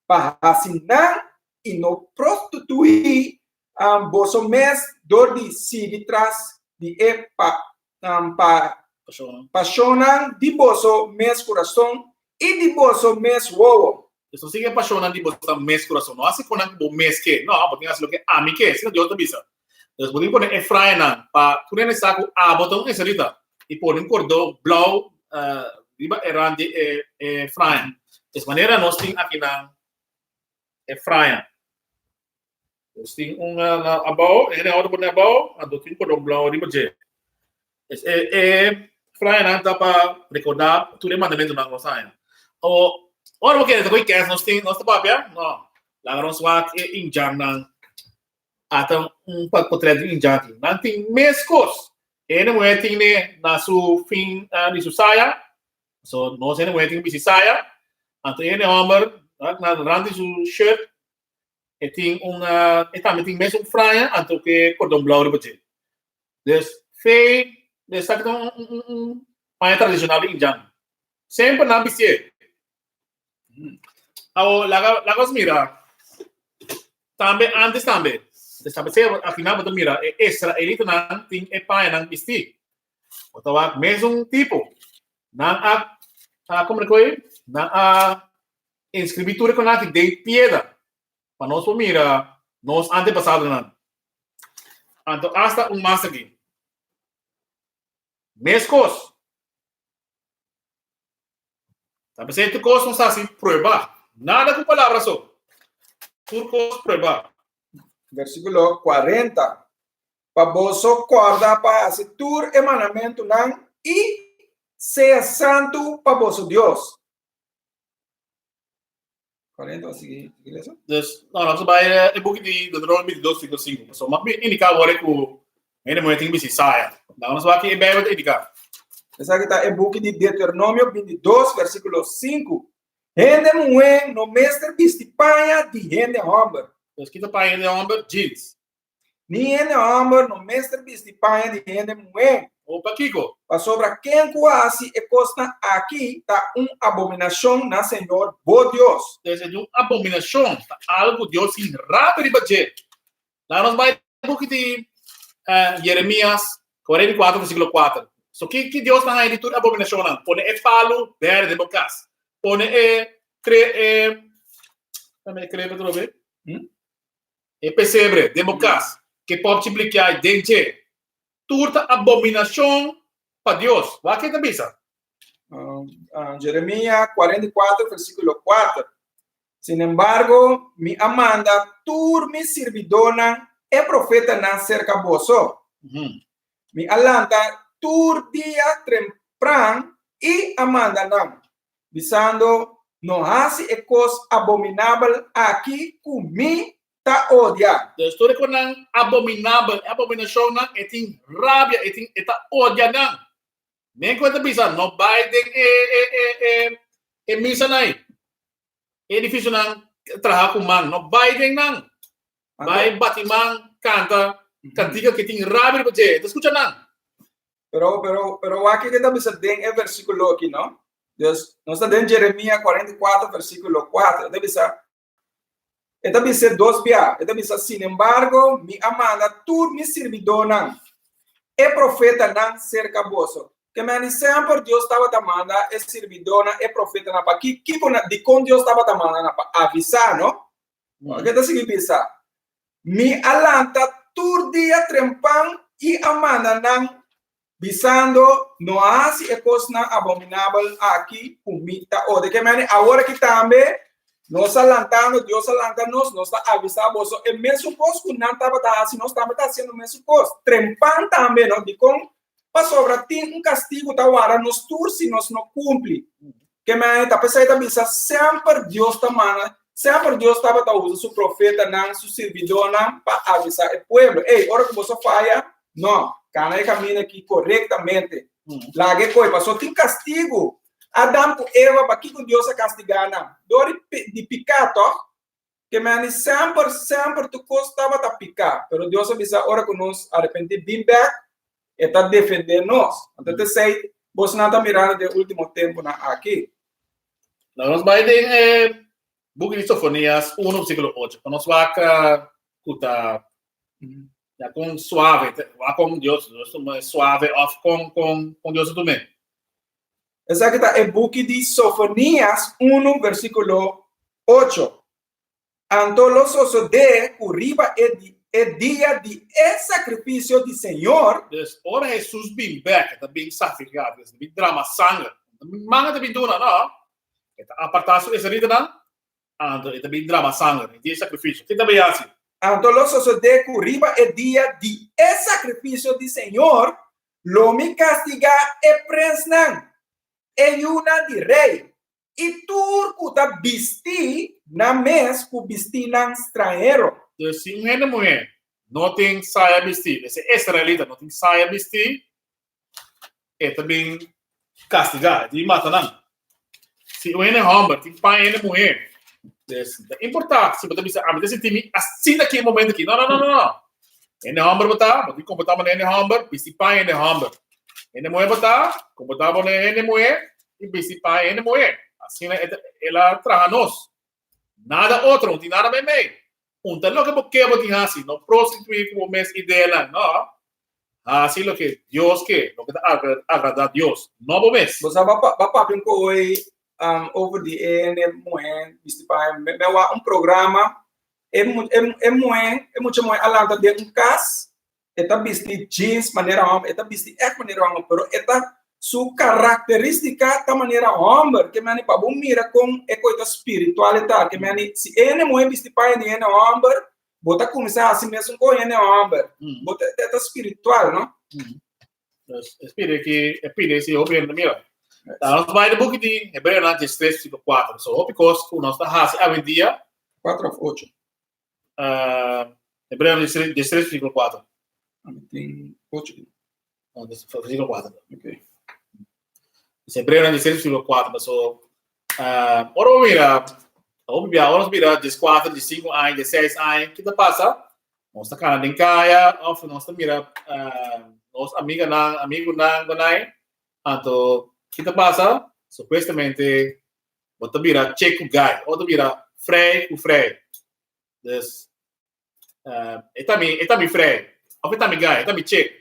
Speaker 2: pa hasi nan i no prostituí boso mes dor di sigui tras di e pashonnan di boso mes kurason i di boso mes wowo.
Speaker 1: Pues no sigui e pashonnan di boso mes kurason. No hasi konan ku bo mes ke. No, bo tin hasi loke ami ke. Asina Dios ta bisa. Pues bo tin pone e frañanan pa tur hende sa ku abo ta un israelita i pone un kordó blou riba e rand di e fraña. Des manera nos tin akinan e fraña. Nos tin un abou, e hende a pone abou, anto tin un kordó blou riba dje. E e frañanan ta pa rekordá tur e mandamentunan ku nos haña. O ora bo kere ta koe kès nos tin nos ta papia? No. Laga nos wak e indjannan. Ata un potret di indjan aki. Nan tin meskos. E hende muhé tin ne na su fin di su saya. So nos hende muhé tin bisti saya. Anto e hende hòmber na rand di su shirt e tin un e tambe tin mesun fraña anto ku e kordon blou riba dje. Dus fe esaki ta un paña tradishonal di indjan. Semper nan bistié. Awo laga laga nos mira tambe antes tambe. Establece al final bo ta mira e israelitanan tin e pañanan bistí. Bo ta wak mesun tipo. Nan a a como e nan a inscribí tur e kon aki den piedra pa nos por mira nos antepasadonan. Anto hasta un mas aki. Meskos. Ta p'esei tur kos nos hasi prueba. Nada ku palabra so. Tur kos prueba.
Speaker 2: Versíkulo 40. Pa boso kòrda pa hasi tur e mandamentunan i sea santu pa boso Dios. 40 o sigui lesa?
Speaker 1: Dus, no, nos bai e buki di Deuteronomio 22, versíkulo 5. Pasobra m'a indiká awor ku hende muhé tin bisti saya. Laga nos wak ki e Bijbel ta indiká.
Speaker 2: Esaki ta e buki di Deuteronomio 22, versíkulo 5. Hende muhé no mester bisti paña di hende hòmber.
Speaker 1: Dus ki ta paña hende hòmber? Jeans.
Speaker 2: Ni hende hòmber no mester bisti paña di hende muhé.
Speaker 1: O pakiko?
Speaker 2: Pasobra ken ku hasi e kosnan aki ta un abominashon na Señor bo Dios.
Speaker 1: Pues e un abominashon, ta algu ku Dios tin rabia riba dje. Laga nos bai buki di Jeremias 44 versíkulo 4. So ki ki Dios ta haña di tur e abominashonnan? Pone e palu bèrdè den bo kas. Pone e kre e, e krepe atrobe? E pesebre den bo kas, ke pòpchi blikiai den dje, tur ta abominashon pa Dios. Wak ke ta bisa?
Speaker 2: Jeremia 44, versíkulo 4. Sin embargo, mi a manda tur mi sirbidónan, e profetanan, serka boso. Mi a lanta tur dia trempran i a manda nan, bisando, No hasi e kos abominabel aki ku mi. ta odia.
Speaker 1: Dus tur e konan abominabel, e abominashonnan, e tin rabia, e tin, e ta odia nan. Men ku e ta bisa, no bai den e e e e e misanan ei. E edifisionan traha ku man, no bai den nan. Bai bati man, kanta kantika ku tin rabia riba dje. E ta skucha nan.
Speaker 2: Pero, pero, pero wak kiko ta bisa den e versíkulo aki, no? Dus, nos ta den Jeremia 44, versíkulo 4. E ta bisa, e ta bis'é dos bia. E ta bisa, Sinembargo, mi a manda tur mi sirbidónan, e profetanan, serka boso. Ke men di semper Dios tabata manda e sirbidónan, e profetanan, pa ki? Kiko nan, dikon Dios tabata manda nan? Pa avisá, no? Wak e ta sigui bisa, Mi a lanta tur dia trempan i a manda nan, bisando, No a hasi e kosnan abominabel aki ku mi ta odia. Ke meni awor aki tambe nos a lantando, Dios a lanta nos, nos ta avisá boso e mesun kos ku nan tabata hasi, nos tambe ta hasiendo mesun kos. Trempan tambe, no? Dikon? Pasobra tin un kastigu ta warda nos tur si nos no kumpli. Ke men ta p'esei ta bisa semper Dios ta manda, semper Dios tabata usa su profetanan, su sirbidónan pa avisá e pueblo, Ey, ora ku boso faya, no, kana e kaminda aki korektamente. Laga e koi, pasobra tin kastigu. Adam ku Eva, pakiko Dios a kastigá nan? Dor di piká, tòg? Ke men di semper, semper tur kos tabata piká, pero Dios a bisa ora ku nos arepentí bin bèk, e ta defendé nos. Anto t'esei bosnan ta mirando den último tempunan aki.
Speaker 1: Laga nos bai den e buki di Sofonias 1 versíkulo 8, pa nos wak ku ta ya kon suave, wak kon Dios, Dios ta suave òf kon kon kon Dios ta tum'é.
Speaker 2: Esaki ta e buki di Sofonias 1 versíkulo 8. Anto lo sosodé ku riba e di e dia di e sakrifisio di Señor.
Speaker 1: Dus ora Hesus bin bèk, e ta bin sakrifiká, e ta bin drama sanger. Manga ta bin duna, no. E ta apartá su israelitanan, anto e ta bin drama sanger, e dia di sakrifisio. Ke ta bin hasi?
Speaker 2: Anto lo sosodé ku riba e dia di e sakrifisio di Señor, lo mi kastigá e prensnan, e yunan di rei, i tur ku ta bistí nan mes ku bistínan stranhero.
Speaker 1: Dus si un hende muhé no tin saya bistí, esei israelita no tin saya bistí, e ta bin kastigá, e ta bin mata nan. Si un hende hòmber tin paña hende muhé, dus no ta importá si bo ta bisa, ami ta sinti mi asina aki e momento aki. No, no, no, no, no. Hende hòmber bo ta, bo tin komportá manera hende hòmber, bisti paña hende hòmber. Hende muhé bo ta, komportá bo manera hende muhé i bisti paña hende muhé. Asina e ta, el a traha nos. Nada otro, no tin nada meimei. Un ta loke bo ke bo tin hasi, no prostituí ku bo mes ideanan, no. Hasi loke Dios ke, loke ta agradá Dios, no bo mes.
Speaker 2: Bo sa, bo a papia un koe over di e hende muhé bisti paña. Mi a wak un programa, e muhé, e mucha muhé a lanta den un kas, e ta bisti jeans manera hòmber, e ta bisti ègt manera hòmber, pero e ta su karakterístika ta manera hòmber, ke meni pa bo mira kon e koi ta spiritual e ta, ke meni si e hende muhé bisti paña di hende hòmber, bo ta kuminsá hasi mesun kon hende hòmber, bo ta e ta spiritual, no?
Speaker 1: Dus e spiritu aki e pidi si hopi hende ta mira. Ta nos bai den buki di Hebreonan diestres versíkulo kuater. So hopi kos ku nos ta hasi awendia.
Speaker 2: Kuater òf ocho?
Speaker 1: Hebreonan diestres versíkulo kuater.
Speaker 2: Ami tin ocho.
Speaker 1: No, versíkulo kuater.
Speaker 2: Ok.
Speaker 1: Hebreonan diestres versíkulo kuater. So ora bo mira, hopi bia ora nos mira dieskuater, diesinku aña, diesseis aña, ki ta pasa? Nos ta kana den kaya òf nos ta mira nos amiganan, amigunan konai. Anto ki ta pasa? Supuestamente bo ta bira chek ku gai o ta bira frei ku frei. Dus e ta mi e ta mi frei òf e ta mi gai, e ta mi chek.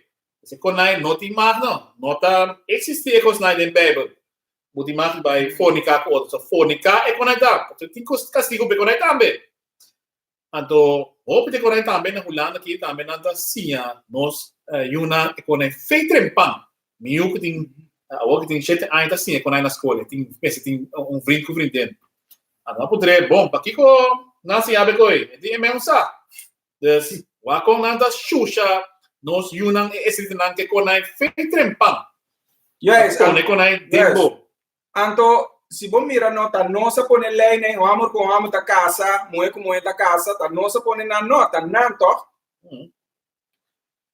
Speaker 1: Esei konai no tin mag no. No ta eksistí e kosnan den Beibel. Bo tin mag di bai forniká ku otro. So forniká e konai ta. Pasobra tin kastigu pa e konai tambe. Anto hopi ta e konai tambe na Hulanda aki tambe nan ta siña nos yunan e konai fei trempan. Mi yu ku tin awor ku tin shete aña ta siña e konai na skol. E tin mester tin un vriend ku vriendin. Anto a puntr'é, bon, pakiko nan siña bo e koi? E di, e mes un sa. Dus, wak kon nan ta shusha nos yunan e esritonan ke konai fei trempan.
Speaker 2: Yes,
Speaker 1: Pone konai den
Speaker 2: yes.
Speaker 1: bo.
Speaker 2: Anto, si bo mira no, ta nos a pone lei homber ku homber ta kasa, muhé ku muhé ta kasa, ta nos a pone nan no, ta nan toch?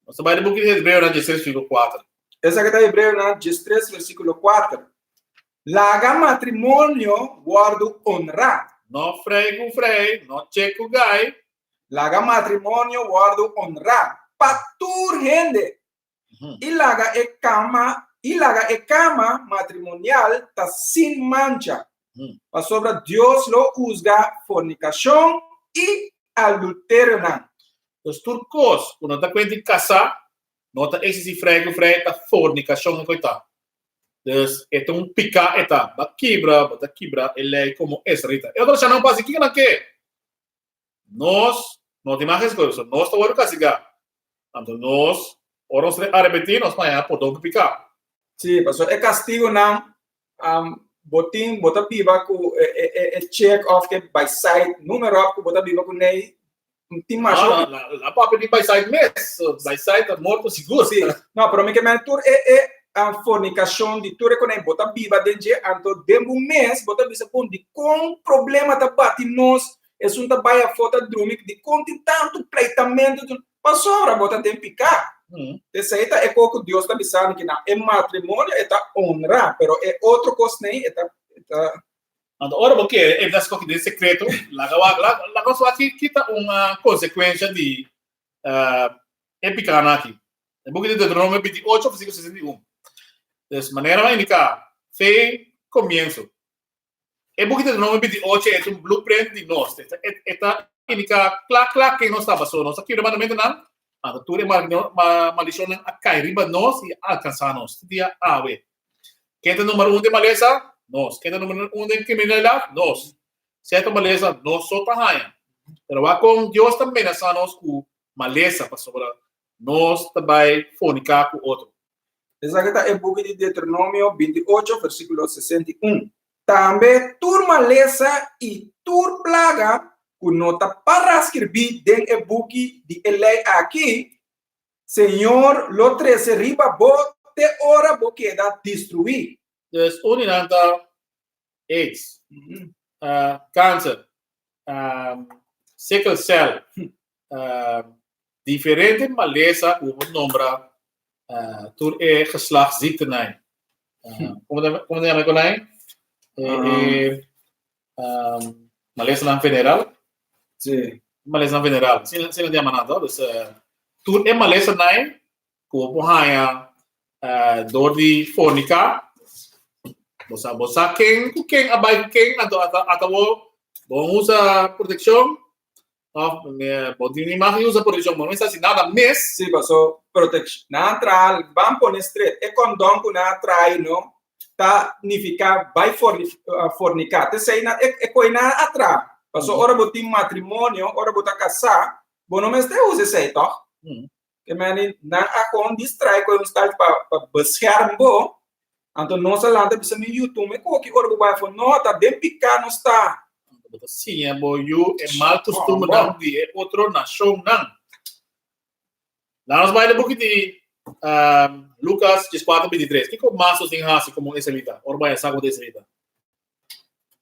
Speaker 1: Nos bai buki di Hebreo 13,4.
Speaker 2: Esaki ta Hebreo 13, versíkulo 4. Laga matrimonio wòrdu honrá.
Speaker 1: No frei ku frei, no chick ku guy.
Speaker 2: Laga matrimonio wòrdu honrá pa tur hende. I laga e kama matrimonial ta sin mancha. Pasobra Dios lo husga fornikashon i adulterio nan.
Speaker 1: Dus tur kos, ku no ta kuenta kasá, no ta eksistí frei ku frei, ta fornikashon ku ta. Dus e ta un piká e ta. B'a kibra, bo ta kibra e lei komo israelita. E otro no pasa kiko nan ke? Nos no tin mas eskoho, nos ta wòrdu kastigá. Anto nos, ora nos arepentí, nos haña pordon pa piká.
Speaker 2: Sí, paso e kastigo nan bo tin bo ta biba ku e chick òf ke by side numero ku bo ta biba ku nei tin mas.
Speaker 1: No, no, la papia di by side mes. By side ta morto sigur.
Speaker 2: Sí. No, pero mi ke men tur e fornikashon di tur e konei bo ta biba den dje, anto den un mes bo ta bisa bon di kon problema ta bati nos esun ta bai afó ta drumi di kon tin tantu pleitamentu pasobra bo ta den piká. Esei ta e kos ku Dios ta bisando ku na e matrimonio e ta honra, pero e otro kos nei e ta.
Speaker 1: Anto ora bo ke evitá skohe den sekreto, laga wak, laga nos wak ki ta un konsekuensia di e pikánan aki. E buki di Deuteronomio 28, versíkulo 61. Dus manera a indiká, fe komienso. E buki di Deuteronomio 28 ta un blueprint di nos. E ta indiká kla kla ken nos ta pasó. Nos a kibra mandamentunan, anto tur e maldishonnan a kai riba nos i a alkansá nos. Te dia awe. Ken ta número 1 den malesa? Nos. Ken ta número 1 den kriminalidat? Nos. Sierto malesa, nos so ta haña. Pero wak kon Dios ta menasá nos ku malesa pasobra nos ta bai forniká ku otro.
Speaker 2: Esaki ta e buki di Deuteronomio 28, versíkulo 61. Tambe tur malesa i tur plaga ku no ta pará skirbí den e buki di e lei aki, Señor lo trese riba bo te ora bo keda destruí.
Speaker 1: Dus un di nan ta AIDS, kanser, sickle cell, diferente malesa ku bo nombra tur e geslachtsziektenan. Kon ta yama e konai? E malesanan veneral. Malesanan veneral. Si nan ta yama nan, toch? Dus tur e malesanan ku bo por haña dor di forniká, bo sa ken ku ken a bai ku ken, anto ata bo usa protekshon, òf bo tin imagen usa protekshon, bo no mester hasi nada mes.
Speaker 2: Sí, paso protection. Nan tra ban pone straight. E kondon ku nan trae no ta nifiká bai forniká. Te sei na e koi nan atra. Paso ora bo tin matrimonio, ora bo ta kasá, bo no mester usa esei, toch? Ke meni nan a kon distrai ku un style pa bescherm bo. Anto nos a lanta bisa mi yu tuma e koki ora bo bai afó. No, ta den piká nos ta.
Speaker 1: Bo ta siña bo yu e mal kustumbernan di e otro nashonnan. Laga nos bai den buki di Lucas 14, 23. Kiko mas nos tin hasi komo israelita? Ora bai sa komo israelita.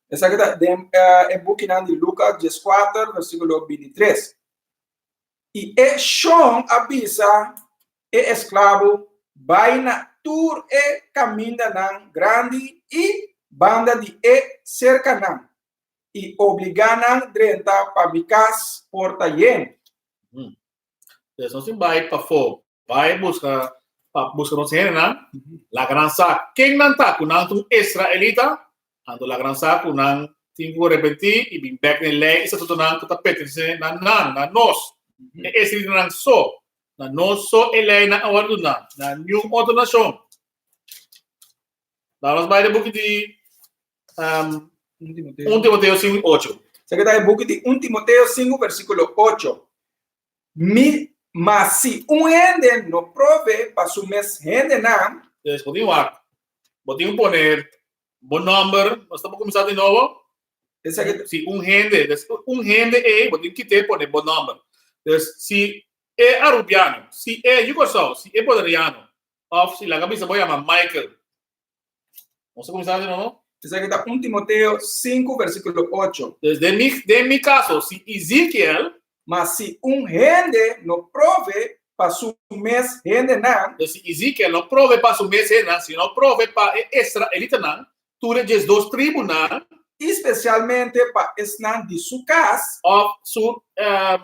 Speaker 2: Esaki ta den e bukinan di Lucas 14, versíkulo 23. I e shon a bisa e esklabo: "Bai na tur e kamindanan grandi i banda di e serkanan i obligá nan drenta pa mi kas por ta yen."
Speaker 1: Dus nos tin bai pafó, bai buska pa buska nos hendenan, laga nan sa ken nan ta, ku nan ta un israelita, anto laga nan sa ku nan tin ku arepentí i bin bèk den lei i statutonan ku ta pertenesé na nan, na nos. E israelitanan so, na nos so e leinan a wòrdu duná, na niun otro nashon. Laga nos bai den buki di 1 Timoteo 5, 8.
Speaker 2: Esaki ta e buki di 1 Timoteo 5, versíkulo 8. Ma si un hende no provee pa su mes hendenan.
Speaker 1: Dus bo tin wak, bo tin ku pone bo nòmber, nos ta por kuminsá di nobo.
Speaker 2: Esaki
Speaker 1: Si un hende, dus un hende ei, bo tin kit'é pone bo nòmber. Dus si e arubiano, si e yu Kòrsou, si e boneriano, òf si laga bisa bo yama Michael. Nos ta kuminsá di nobo?
Speaker 2: Esaki ta 1 Timoteo 5, versíkulo 8.
Speaker 1: Dus den mi, den mi kaso, si Ezekiel.
Speaker 2: Ma si un hende no prove pa su mes hendenan.
Speaker 1: Dus si Ezekiel no prove pa su mes hendenan, si no prove pa e israelitanan, tur e 12 tribunan.
Speaker 2: I spesialmente pa esnan di su kas.
Speaker 1: Òf su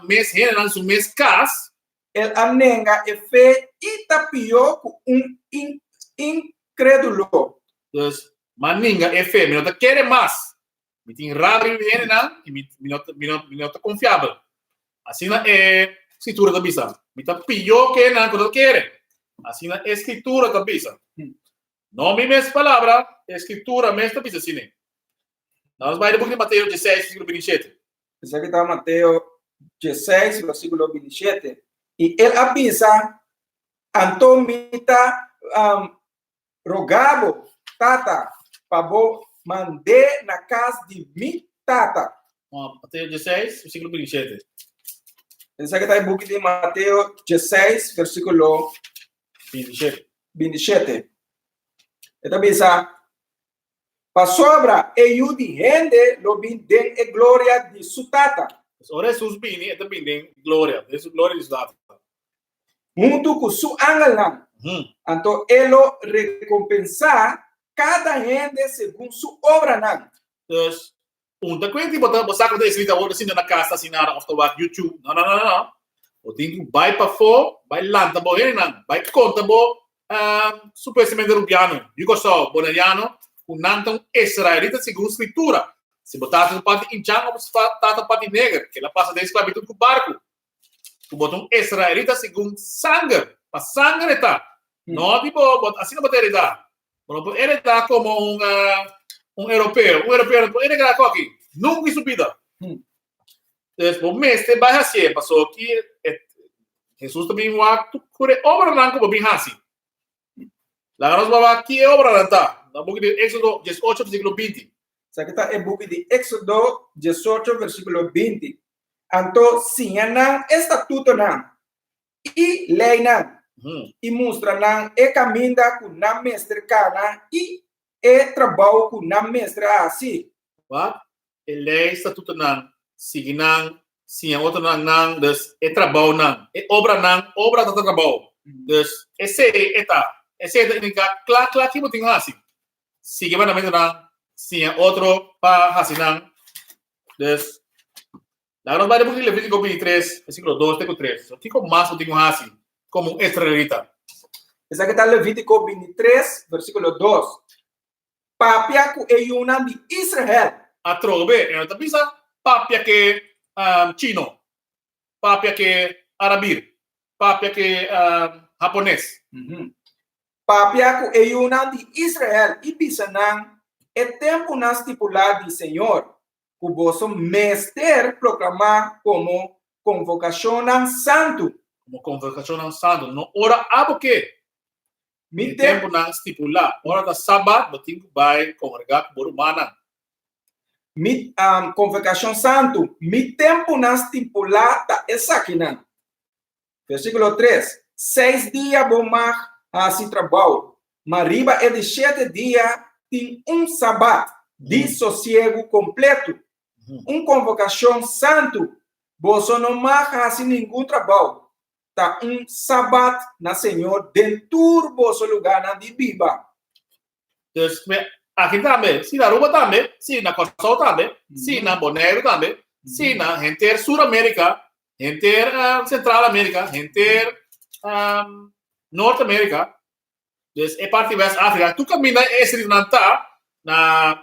Speaker 1: mes hendenan, su mes kas.
Speaker 2: El a nenga e fe i ta pió ku un inkrédulo.
Speaker 1: Dus, m'a ninga e fe, mi no ta kere mas. Mi tin rabia riba e hendenan i mi mi no mi no mi no ta konfiabel. Asina e Skritura ta bisa. Mi ta pió ku e hendenan ku no ta kere. Asina e Skritura ta bisa. No mi mes palabra, e Skritura mes ta bisa asina. Nos bai den buki di Mateo 16, versíkulo 27.
Speaker 2: Esaki ta Mateo 16, versíkulo 27. I el a bisa, Anto mi ta um, roga bo, tata, pa bo mand'é na kas di mi tata.
Speaker 1: Mateo 16, versíkulo 27.
Speaker 2: Esaki ta e buki di Mateo 16, versíkulo
Speaker 1: 27.
Speaker 2: 27. E ta bisa, Pasobra e Yu di hende lo bin den e gloria di su Tata.
Speaker 1: Pues ora Hesus bini, e ta bini den gloria, den su gloria di su Tata.
Speaker 2: Huntu ku su angelnan. Anto e lo rekompensá kada hende segun su obranan.
Speaker 1: Dus, un ta kuenti bo ta bo sa ku ta escrito awor ta sinta na kas ta hasi nada òf ta wak YouTube. No, no, no, no, no. Bo tin ku bai pafó, bai lanta bo hendenan, bai konta bo supuestamente Rubiano, yu Kòrsou, Boneriano, ku nan ta un israelita segun Skritura. Si bo tata ta parti inchan òf bo tata parti neger, kila pasa den sklabitut ku barku. Ku bo ta un israelita segun sanger, pa sanger e ta. No di bo, bo asina bo ta heredá. Bo no por heredá komo un un europeo. Un europeo no por heredá koki, nunka en su bida. Entonces, bo mester bai hasié, pasobra ki Hesus ta bin wak tur e obranan ku bo bin hasi. Laga nos wak ki e obranan ta. Na buki di Éxodo 18, versíkulo 20.
Speaker 2: Esaki ta e buki di Éxodo 18, versíkulo 20. Anto siña nan e statutonan i leinan, i mustra nan e kaminda ku nan mester kana i e trabou ku nan mester hasi.
Speaker 1: Wak e lei statutonan, sigui nan, siña otronan nan, dus e trabounan, e obranan, obra ta trabou. Dus esei e ta, esei ta indiká kla kla ki bo tin hasi. Sigui mandamentunan, siña otro pa hasi nan. Dus, laga nos bai den buki di Levítiko 23, versíkulo 2 te ku 3. So, kiko mas bo tin ku hasi komo un israelita?
Speaker 2: Esaki ta Levítiko 23, versíkulo 2. Papia ku e yunan di Israel.
Speaker 1: Atrobe, e no ta bisa papia ke chino, papia ke arabir, papia ke hapones.
Speaker 2: Papia ku e yunan di Israel i bisa nan e tempunan stipulá di señor, ku boso mester proklamá komo konvokashonnan santu.
Speaker 1: Komo konvokashonnan santu. No ora abo ke Mi tempunan stipulá. Ora ta Sabat, bo tin ku bai kongregá ku bo rumannan.
Speaker 2: Mi konvokashon santu. Mi tempunan stipulá ta esakinan. Versíkulo 3, Seis dia bo mag hasi trabou, ma riba e di shete dia tin un Sabat di sosiegu kompletu, un konvokashon santu. Boso no mag hasi ningun trabou. Ta un Sabat na Señor den tur boso lugánan di biba.
Speaker 1: Dus me aki tambe, si na Aruba tambe, si na Kòrsou tambe, si na Boneiru tambe, si na henter Sur Amerika, henter Sentral Amerika, henter Nort Amerika, dus e parti West Afrika, tur kaminda e esritonan ta na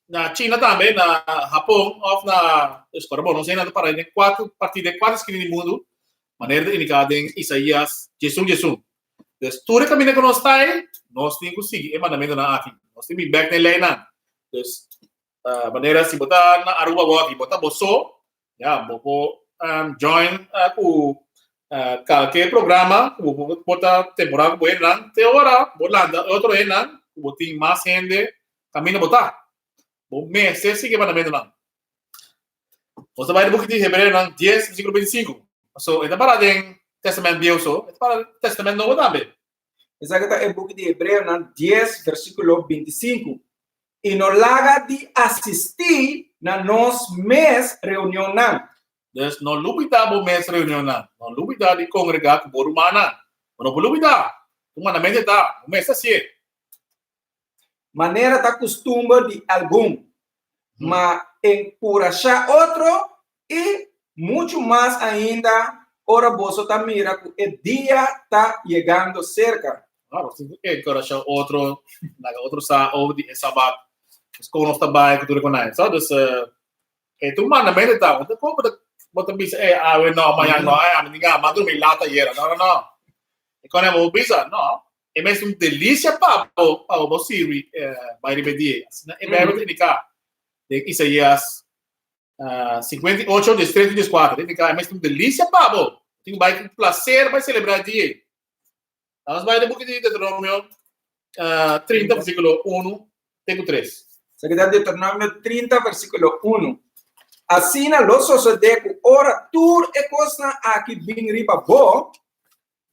Speaker 1: na China tambe, na Hapon of na, dus pero bon, nos hende ta para den kuater parti den kuater skina di mundu, manera ta indiká den Isaías 11 11. Dus tur e kaminda ku nos ta ei, nos tin ku sigui e mandamentunan aki. Nos tin bin bèk na e leinan. Dus, manera si bo ta na Aruba bo aki, bo ta bo so, ya, bo por join ku kalke programa ku bo por ta temporada ku bo hendenan, te ora bo lanta e otro hendenan ku bo tin mas hende kaminda bo ta. Bo mester sigui e mandamentunan. Nos ta bai den buki di Hebreonan 10, versíkulo 25. Paso e ta para den Testament Bieu so, e ta para den Testament Nobo tambe.
Speaker 2: Esaki ta e buki di Hebreonan 10, versíkulo 25. I no laga di asistí na nos mes reunionnan.
Speaker 1: Dus no lubidá bo mes reunionnan. No lubidá di kongregá ku bo rumannan. Bo no por lubidá. Un mandamentu ta, bo mester hasié.
Speaker 2: Manera ta kustumber di algun, ma enkurashá otro i muchu mas ainda ora boso ta mira ku e dia ta yegando serka.
Speaker 1: Claro, nos tin ku enkurashá otro, laga otro sa over di e sabat, pues kon nos ta bai ku tur e konai. Sa, dus e ta un mandamentu ta, bo ta kon bo ta bisa e awe no, mañan no, ai ami tin gana, m'a drumi lat ayera. No, no, no. E konai bo bisa, no. E mes un delicia pa bo pa bo sirbi bai riba e dia. Asina e Bijbel ta indica den Isaías 58, 13 y 14. Ta indica e mes un delicia pa bo. Tin bai ku placer bai celebra e dia. Nos bai den buki di Deuteronomio 30 versículo 1 te ku 3.
Speaker 2: Esaki ta Deuteronomio 30 versículo 1. Asina lo sosodé ku ora tur e kosnan aki bin riba bo,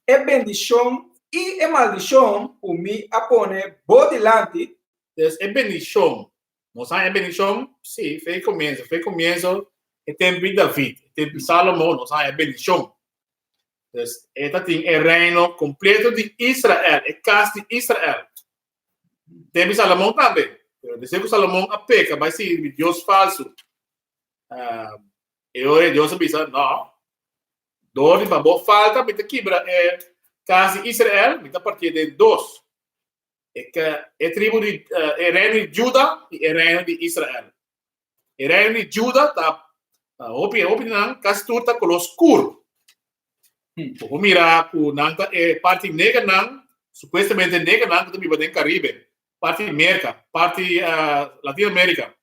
Speaker 2: e bendishon i e maldishon ku mi a pone bo dilanti.
Speaker 1: Dus e bendishon, nos haña e bendishon, sí, fe komienso, fe komienso e tempu di David, e tempu di Salomon, nos haña e bendishon. Dus e ta tin e reino kompleto di Israel, e kas di Israel. Tempu di Salomon tambe, pero despues ku Salomon a peka bai sirbi dios falsu, e ora Dios a bisa, no, Dor di pa bo falta mi ta kibra e kas di Israel, mi ta partié den dos, e e tribu di e reino di Juda i e reino di Israel. E reino di Juda ta hopi hopi di nan kasi tur ta koló skur. Bo por mira ku nan ta e parti negernan, supuestamente negernan ku ta biba den Karibe, parti Merka, parti Latinoamerika.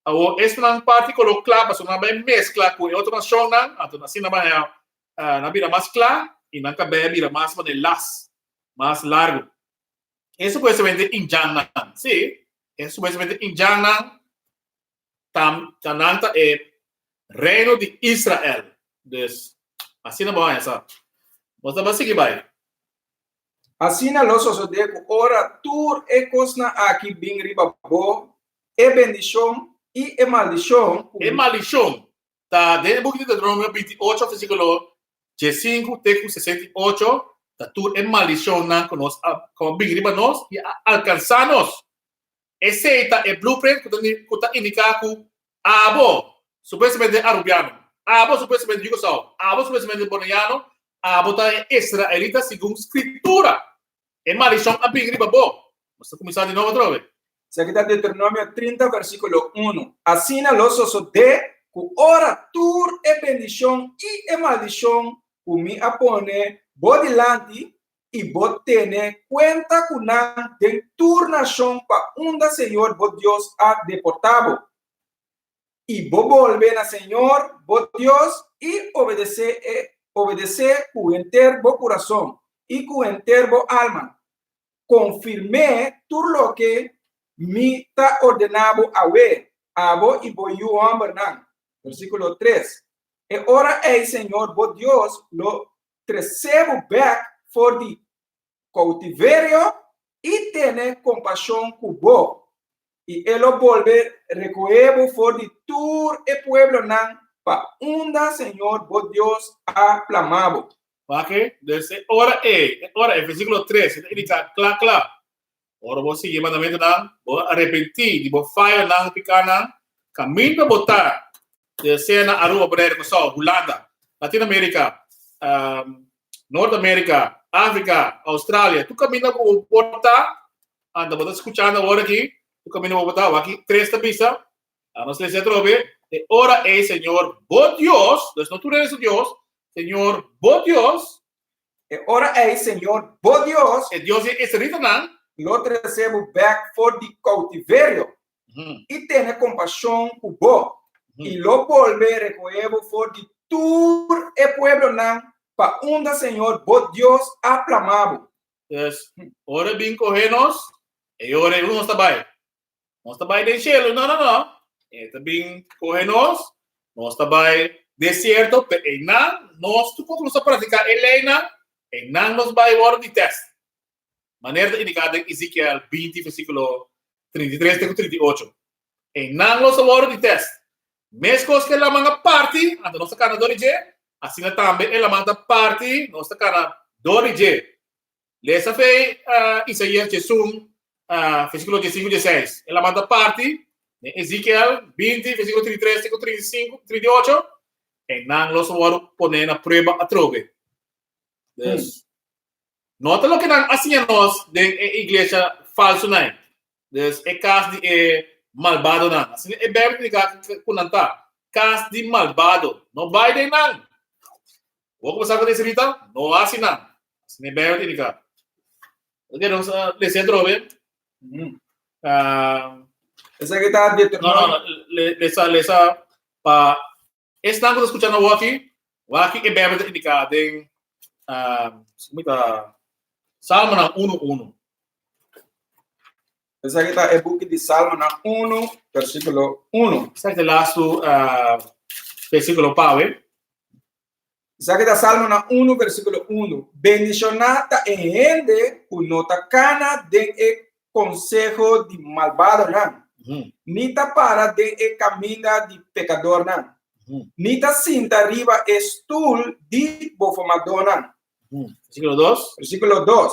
Speaker 1: Awor, esnan parti koló kla pasobra nan bai meskla ku e otro nashonnan, anto asina nan bai haña, nan bira mas kla i nan kabei a bira mas manera las, mas largu. E supuestamente indjannan, sí, e supuestamente indjannan ta, ta nan ta e reino di Israel. Dus, asina bo haña sa. Nos ta bai sigui bai.
Speaker 2: Asina lo sosodé ku ora tur e kosnan aki bin riba bo, e bendishon i e maldishon
Speaker 1: ku. E maldishon ta den e buki di Deuteronomio 28 versíkulo 15 te ku 68, ta tur e maldishonnan ku nos a ku a bin riba nos i a alkansá nos. Esei ta e blueprint ku ta ku ta indiká ku abo, supuestamente Arubiano, abo supuestamente Yugoslau, abo supuestamente Boneiano, Abo ta e israelita segun Scritura. E maldicion a bin riba bo. Nos ta cuminsa di nobo atrobe.
Speaker 2: Esaki ta Deuteronomio 30 versiculo 1. Asina lo sosodé ku ora tur e bendishon i e maldishon ku mi a pone bo dilanti i bo tene kuenta ku nan den tur nashon pa unda Señor bo Dios a deportá bo. I bo bolbe na Señor bo Dios i obedesé e, obedesé ku henter bo kurason i ku henter bo alma. Konfirm'é tur loke mi ta ordená bo awe, abo i bo yu hòmbernan. Versíkulo 3, E ora ei Señor bo Dios lo tresé bo bèk for di koutiverio i tene kompashon ku bo, i e lo bolbe rekohé bo for di tur e pueblonan pa unda Señor bo Dios a plama bo.
Speaker 1: Wak, dus e ora ei, e ora ei, versíkulo 3, e ta indiká kla kla, ora bo sigui e mandamentunan, bo arepentí di bo fayonan, pikánan, kaminda bo ta, sea na Aruba, Bonaire, Kòrsou, Hulanda, Latinoamérika, Nort Amerika, Afrika, Australia, tur kaminda ku bo por ta, anta bo ta skuchando awor aki, tur kaminda bo por ta, wak 3 ta bisa, nos lesa atrobe, e ora ei Señor bo Dios, dus no tur hende su Dios, Señor bo Dios,
Speaker 2: E ora ei Señor bo Dios,
Speaker 1: e Dios di e israelitanan,
Speaker 2: lo trese bo bèk for di koutiverio i tene kompashon ku bo, i lo bolbe rekohé bo for di tur e pueblonan pa unda Señor bo Dios a plama bo.
Speaker 1: Dus, ora e bin kohe nos, e ora ei nos ta bai. Nos ta bai den shelu? No, no, no. E ta bin kohe nos, nos ta bai desierto, pe einan nos tur kos ku nos a pratiká e leinan, einan nos bai wòrdu di tèst. Manera ta indiká den Ezekiel 20 versíkulo. 33 te ku 38. Einan nos a wòrdu di tèst. Meskos ku e laman a parti, anto nos ta kana dor di dje, asina tambe e laman ta parti, nos ta kana dor di dje. Lesa fe Isaías 11, versíkulo 15 16. E laman ta parti, den Ezekiel 20, versíkulo 33 te ku 35, 38, einan los a wòrdu poné na prueba atrobe. Dus, no ta loke nan a siña nos den e iglesia falsunan. Dus e kas di e malbadonan. Asina e Bijbel ta indiká ku nan ta, kas di malbado. No bai den nan. Bo kumsa ku ta esrita? No hasi nan. Asina e Bijbel ta indiká. Oke, nos a lesa atrobe.
Speaker 2: Esaki ta
Speaker 1: Deuteronomio. No, no, lesa, lesa pa esnan ku ta skucha na wòki, wak e Bijbel ta indiká den, mi ta, Salmonan unu unu.
Speaker 2: Esaki ta e buki di Salmonan unu, versíkulo unu.
Speaker 1: Esaki ta e lastu versíkulo pa awe.
Speaker 2: Esaki ta Salmonan unu, versíkulo unu. Bendishoná ta e hende ku no ta kana den e konseho di malbadonan, ni ta para den e kaminda di pekadornan, ni ta sinta riba e stul di bofomadónan.
Speaker 1: Versíkulo dos.
Speaker 2: Versíkulo dos.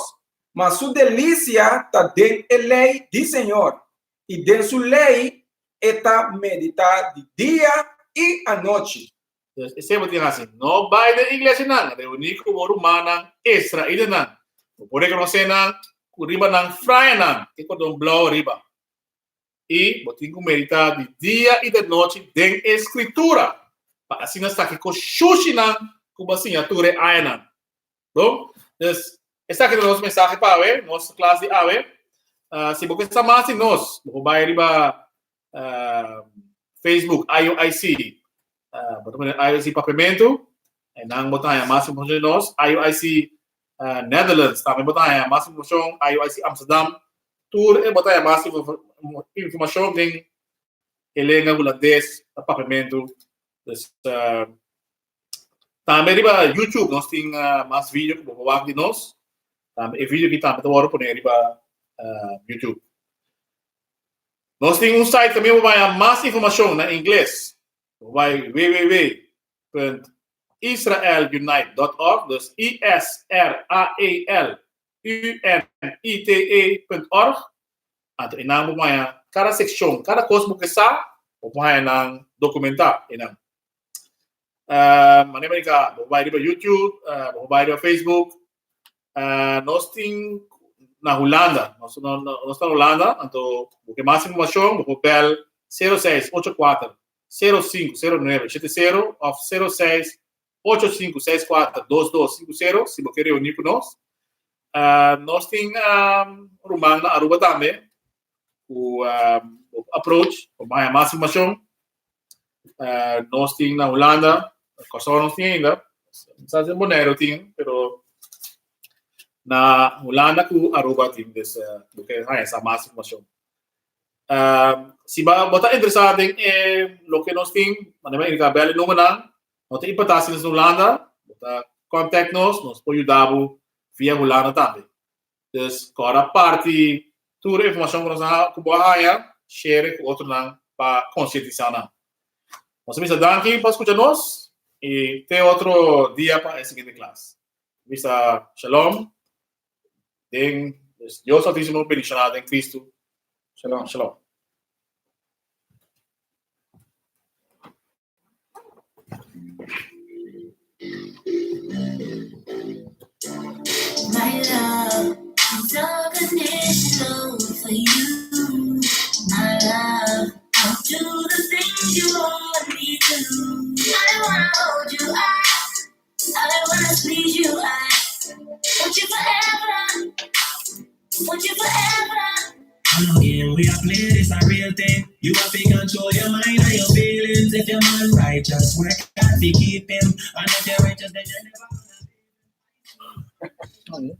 Speaker 2: Ma su delisia ta den e lei di Señor, i den su lei e ta meditá di dia i anochi.
Speaker 1: Dus esei bo tin hasi. No bai den iglesianan, reuní ku bo rumannan israelitanan. Bo por rekonosé nan ku riba nan frayanan tin kordon blou riba. I bo tin ku meditá di dia i di anochi den e Skritura, pa asina saki ku shushinan ku bo a siña tur e añanan. Bon, dus esaki ta nos mensahe pa awe, nos klas di awe. Si bo ke sa mas di nos, bo por bai riba Facebook IUIC, bo ta pone IUIC Papiamentu, einan bo ta haña mas informashon di nos. IUIC Netherlands tambe bo ta haña mas informashon, IUIC Amsterdam, tur e bo ta haña mas informashon den e lenga hulandes na Papiamentu. Dus Tambe riba YouTube nos tin mas video ku bo por wak di nos. Tambe e video aki tambe ta wòrdu pone riba YouTube. Nos tin un site kaminda bo por haña mas informashon na ingles. Bo bai www.israelunite.org, dus I S R A E L U N I T E punt org. Anto einan bo por haña kada sekshon, kada kos bo ke sa, bo por haña nan dokumentá einan. Manera mi a bo bai riba YouTube, bo bai riba Facebook. Nos tin na Hulanda, nos nos ta na Hulanda, anto bo ke mas informashon bo por bel 06 84 05 09 70 òf 06 85 64 22 50 si bo ke reuní ku nos. Nos tin ruman na Aruba tambe ku bo por approach pa bo haña mas informashon. Nos tin na Hulanda, Kòrsou nos tin ainda, no sa si Boneiru tin, pero na Hulanda ku Aruba tin, dus bo ke haña sa mas informashon. Si bo ta interesá den e loke nos tin, manda mi indiká bèl e numbernan, no ta importá si nos na Hulanda, bo ta kòntèkt nos, nos por yuda bo via Hulanda tambe. Dus kòrda parti tur e informashon ku nos a ku bo a haña, share ku otronan pa konsientisá nan. Nos a bisa danki pa skucha nos i te otro dia pa e siguiente klas. Bisa shalom den Dios Altísimo bendishoná den Kristu.
Speaker 2: Shalom.
Speaker 1: Shalom.
Speaker 3: My love is unconditional for you. My love, I'll do the things you want me to. I wanna hold you, I, I wanna squeeze you, I want you forever, want you forever.
Speaker 4: No game we a play, this a real thing. You have to control your mind and your feelings. If your man righteous, work hard to keep him. And if you're righteous, then you never gonna leave him.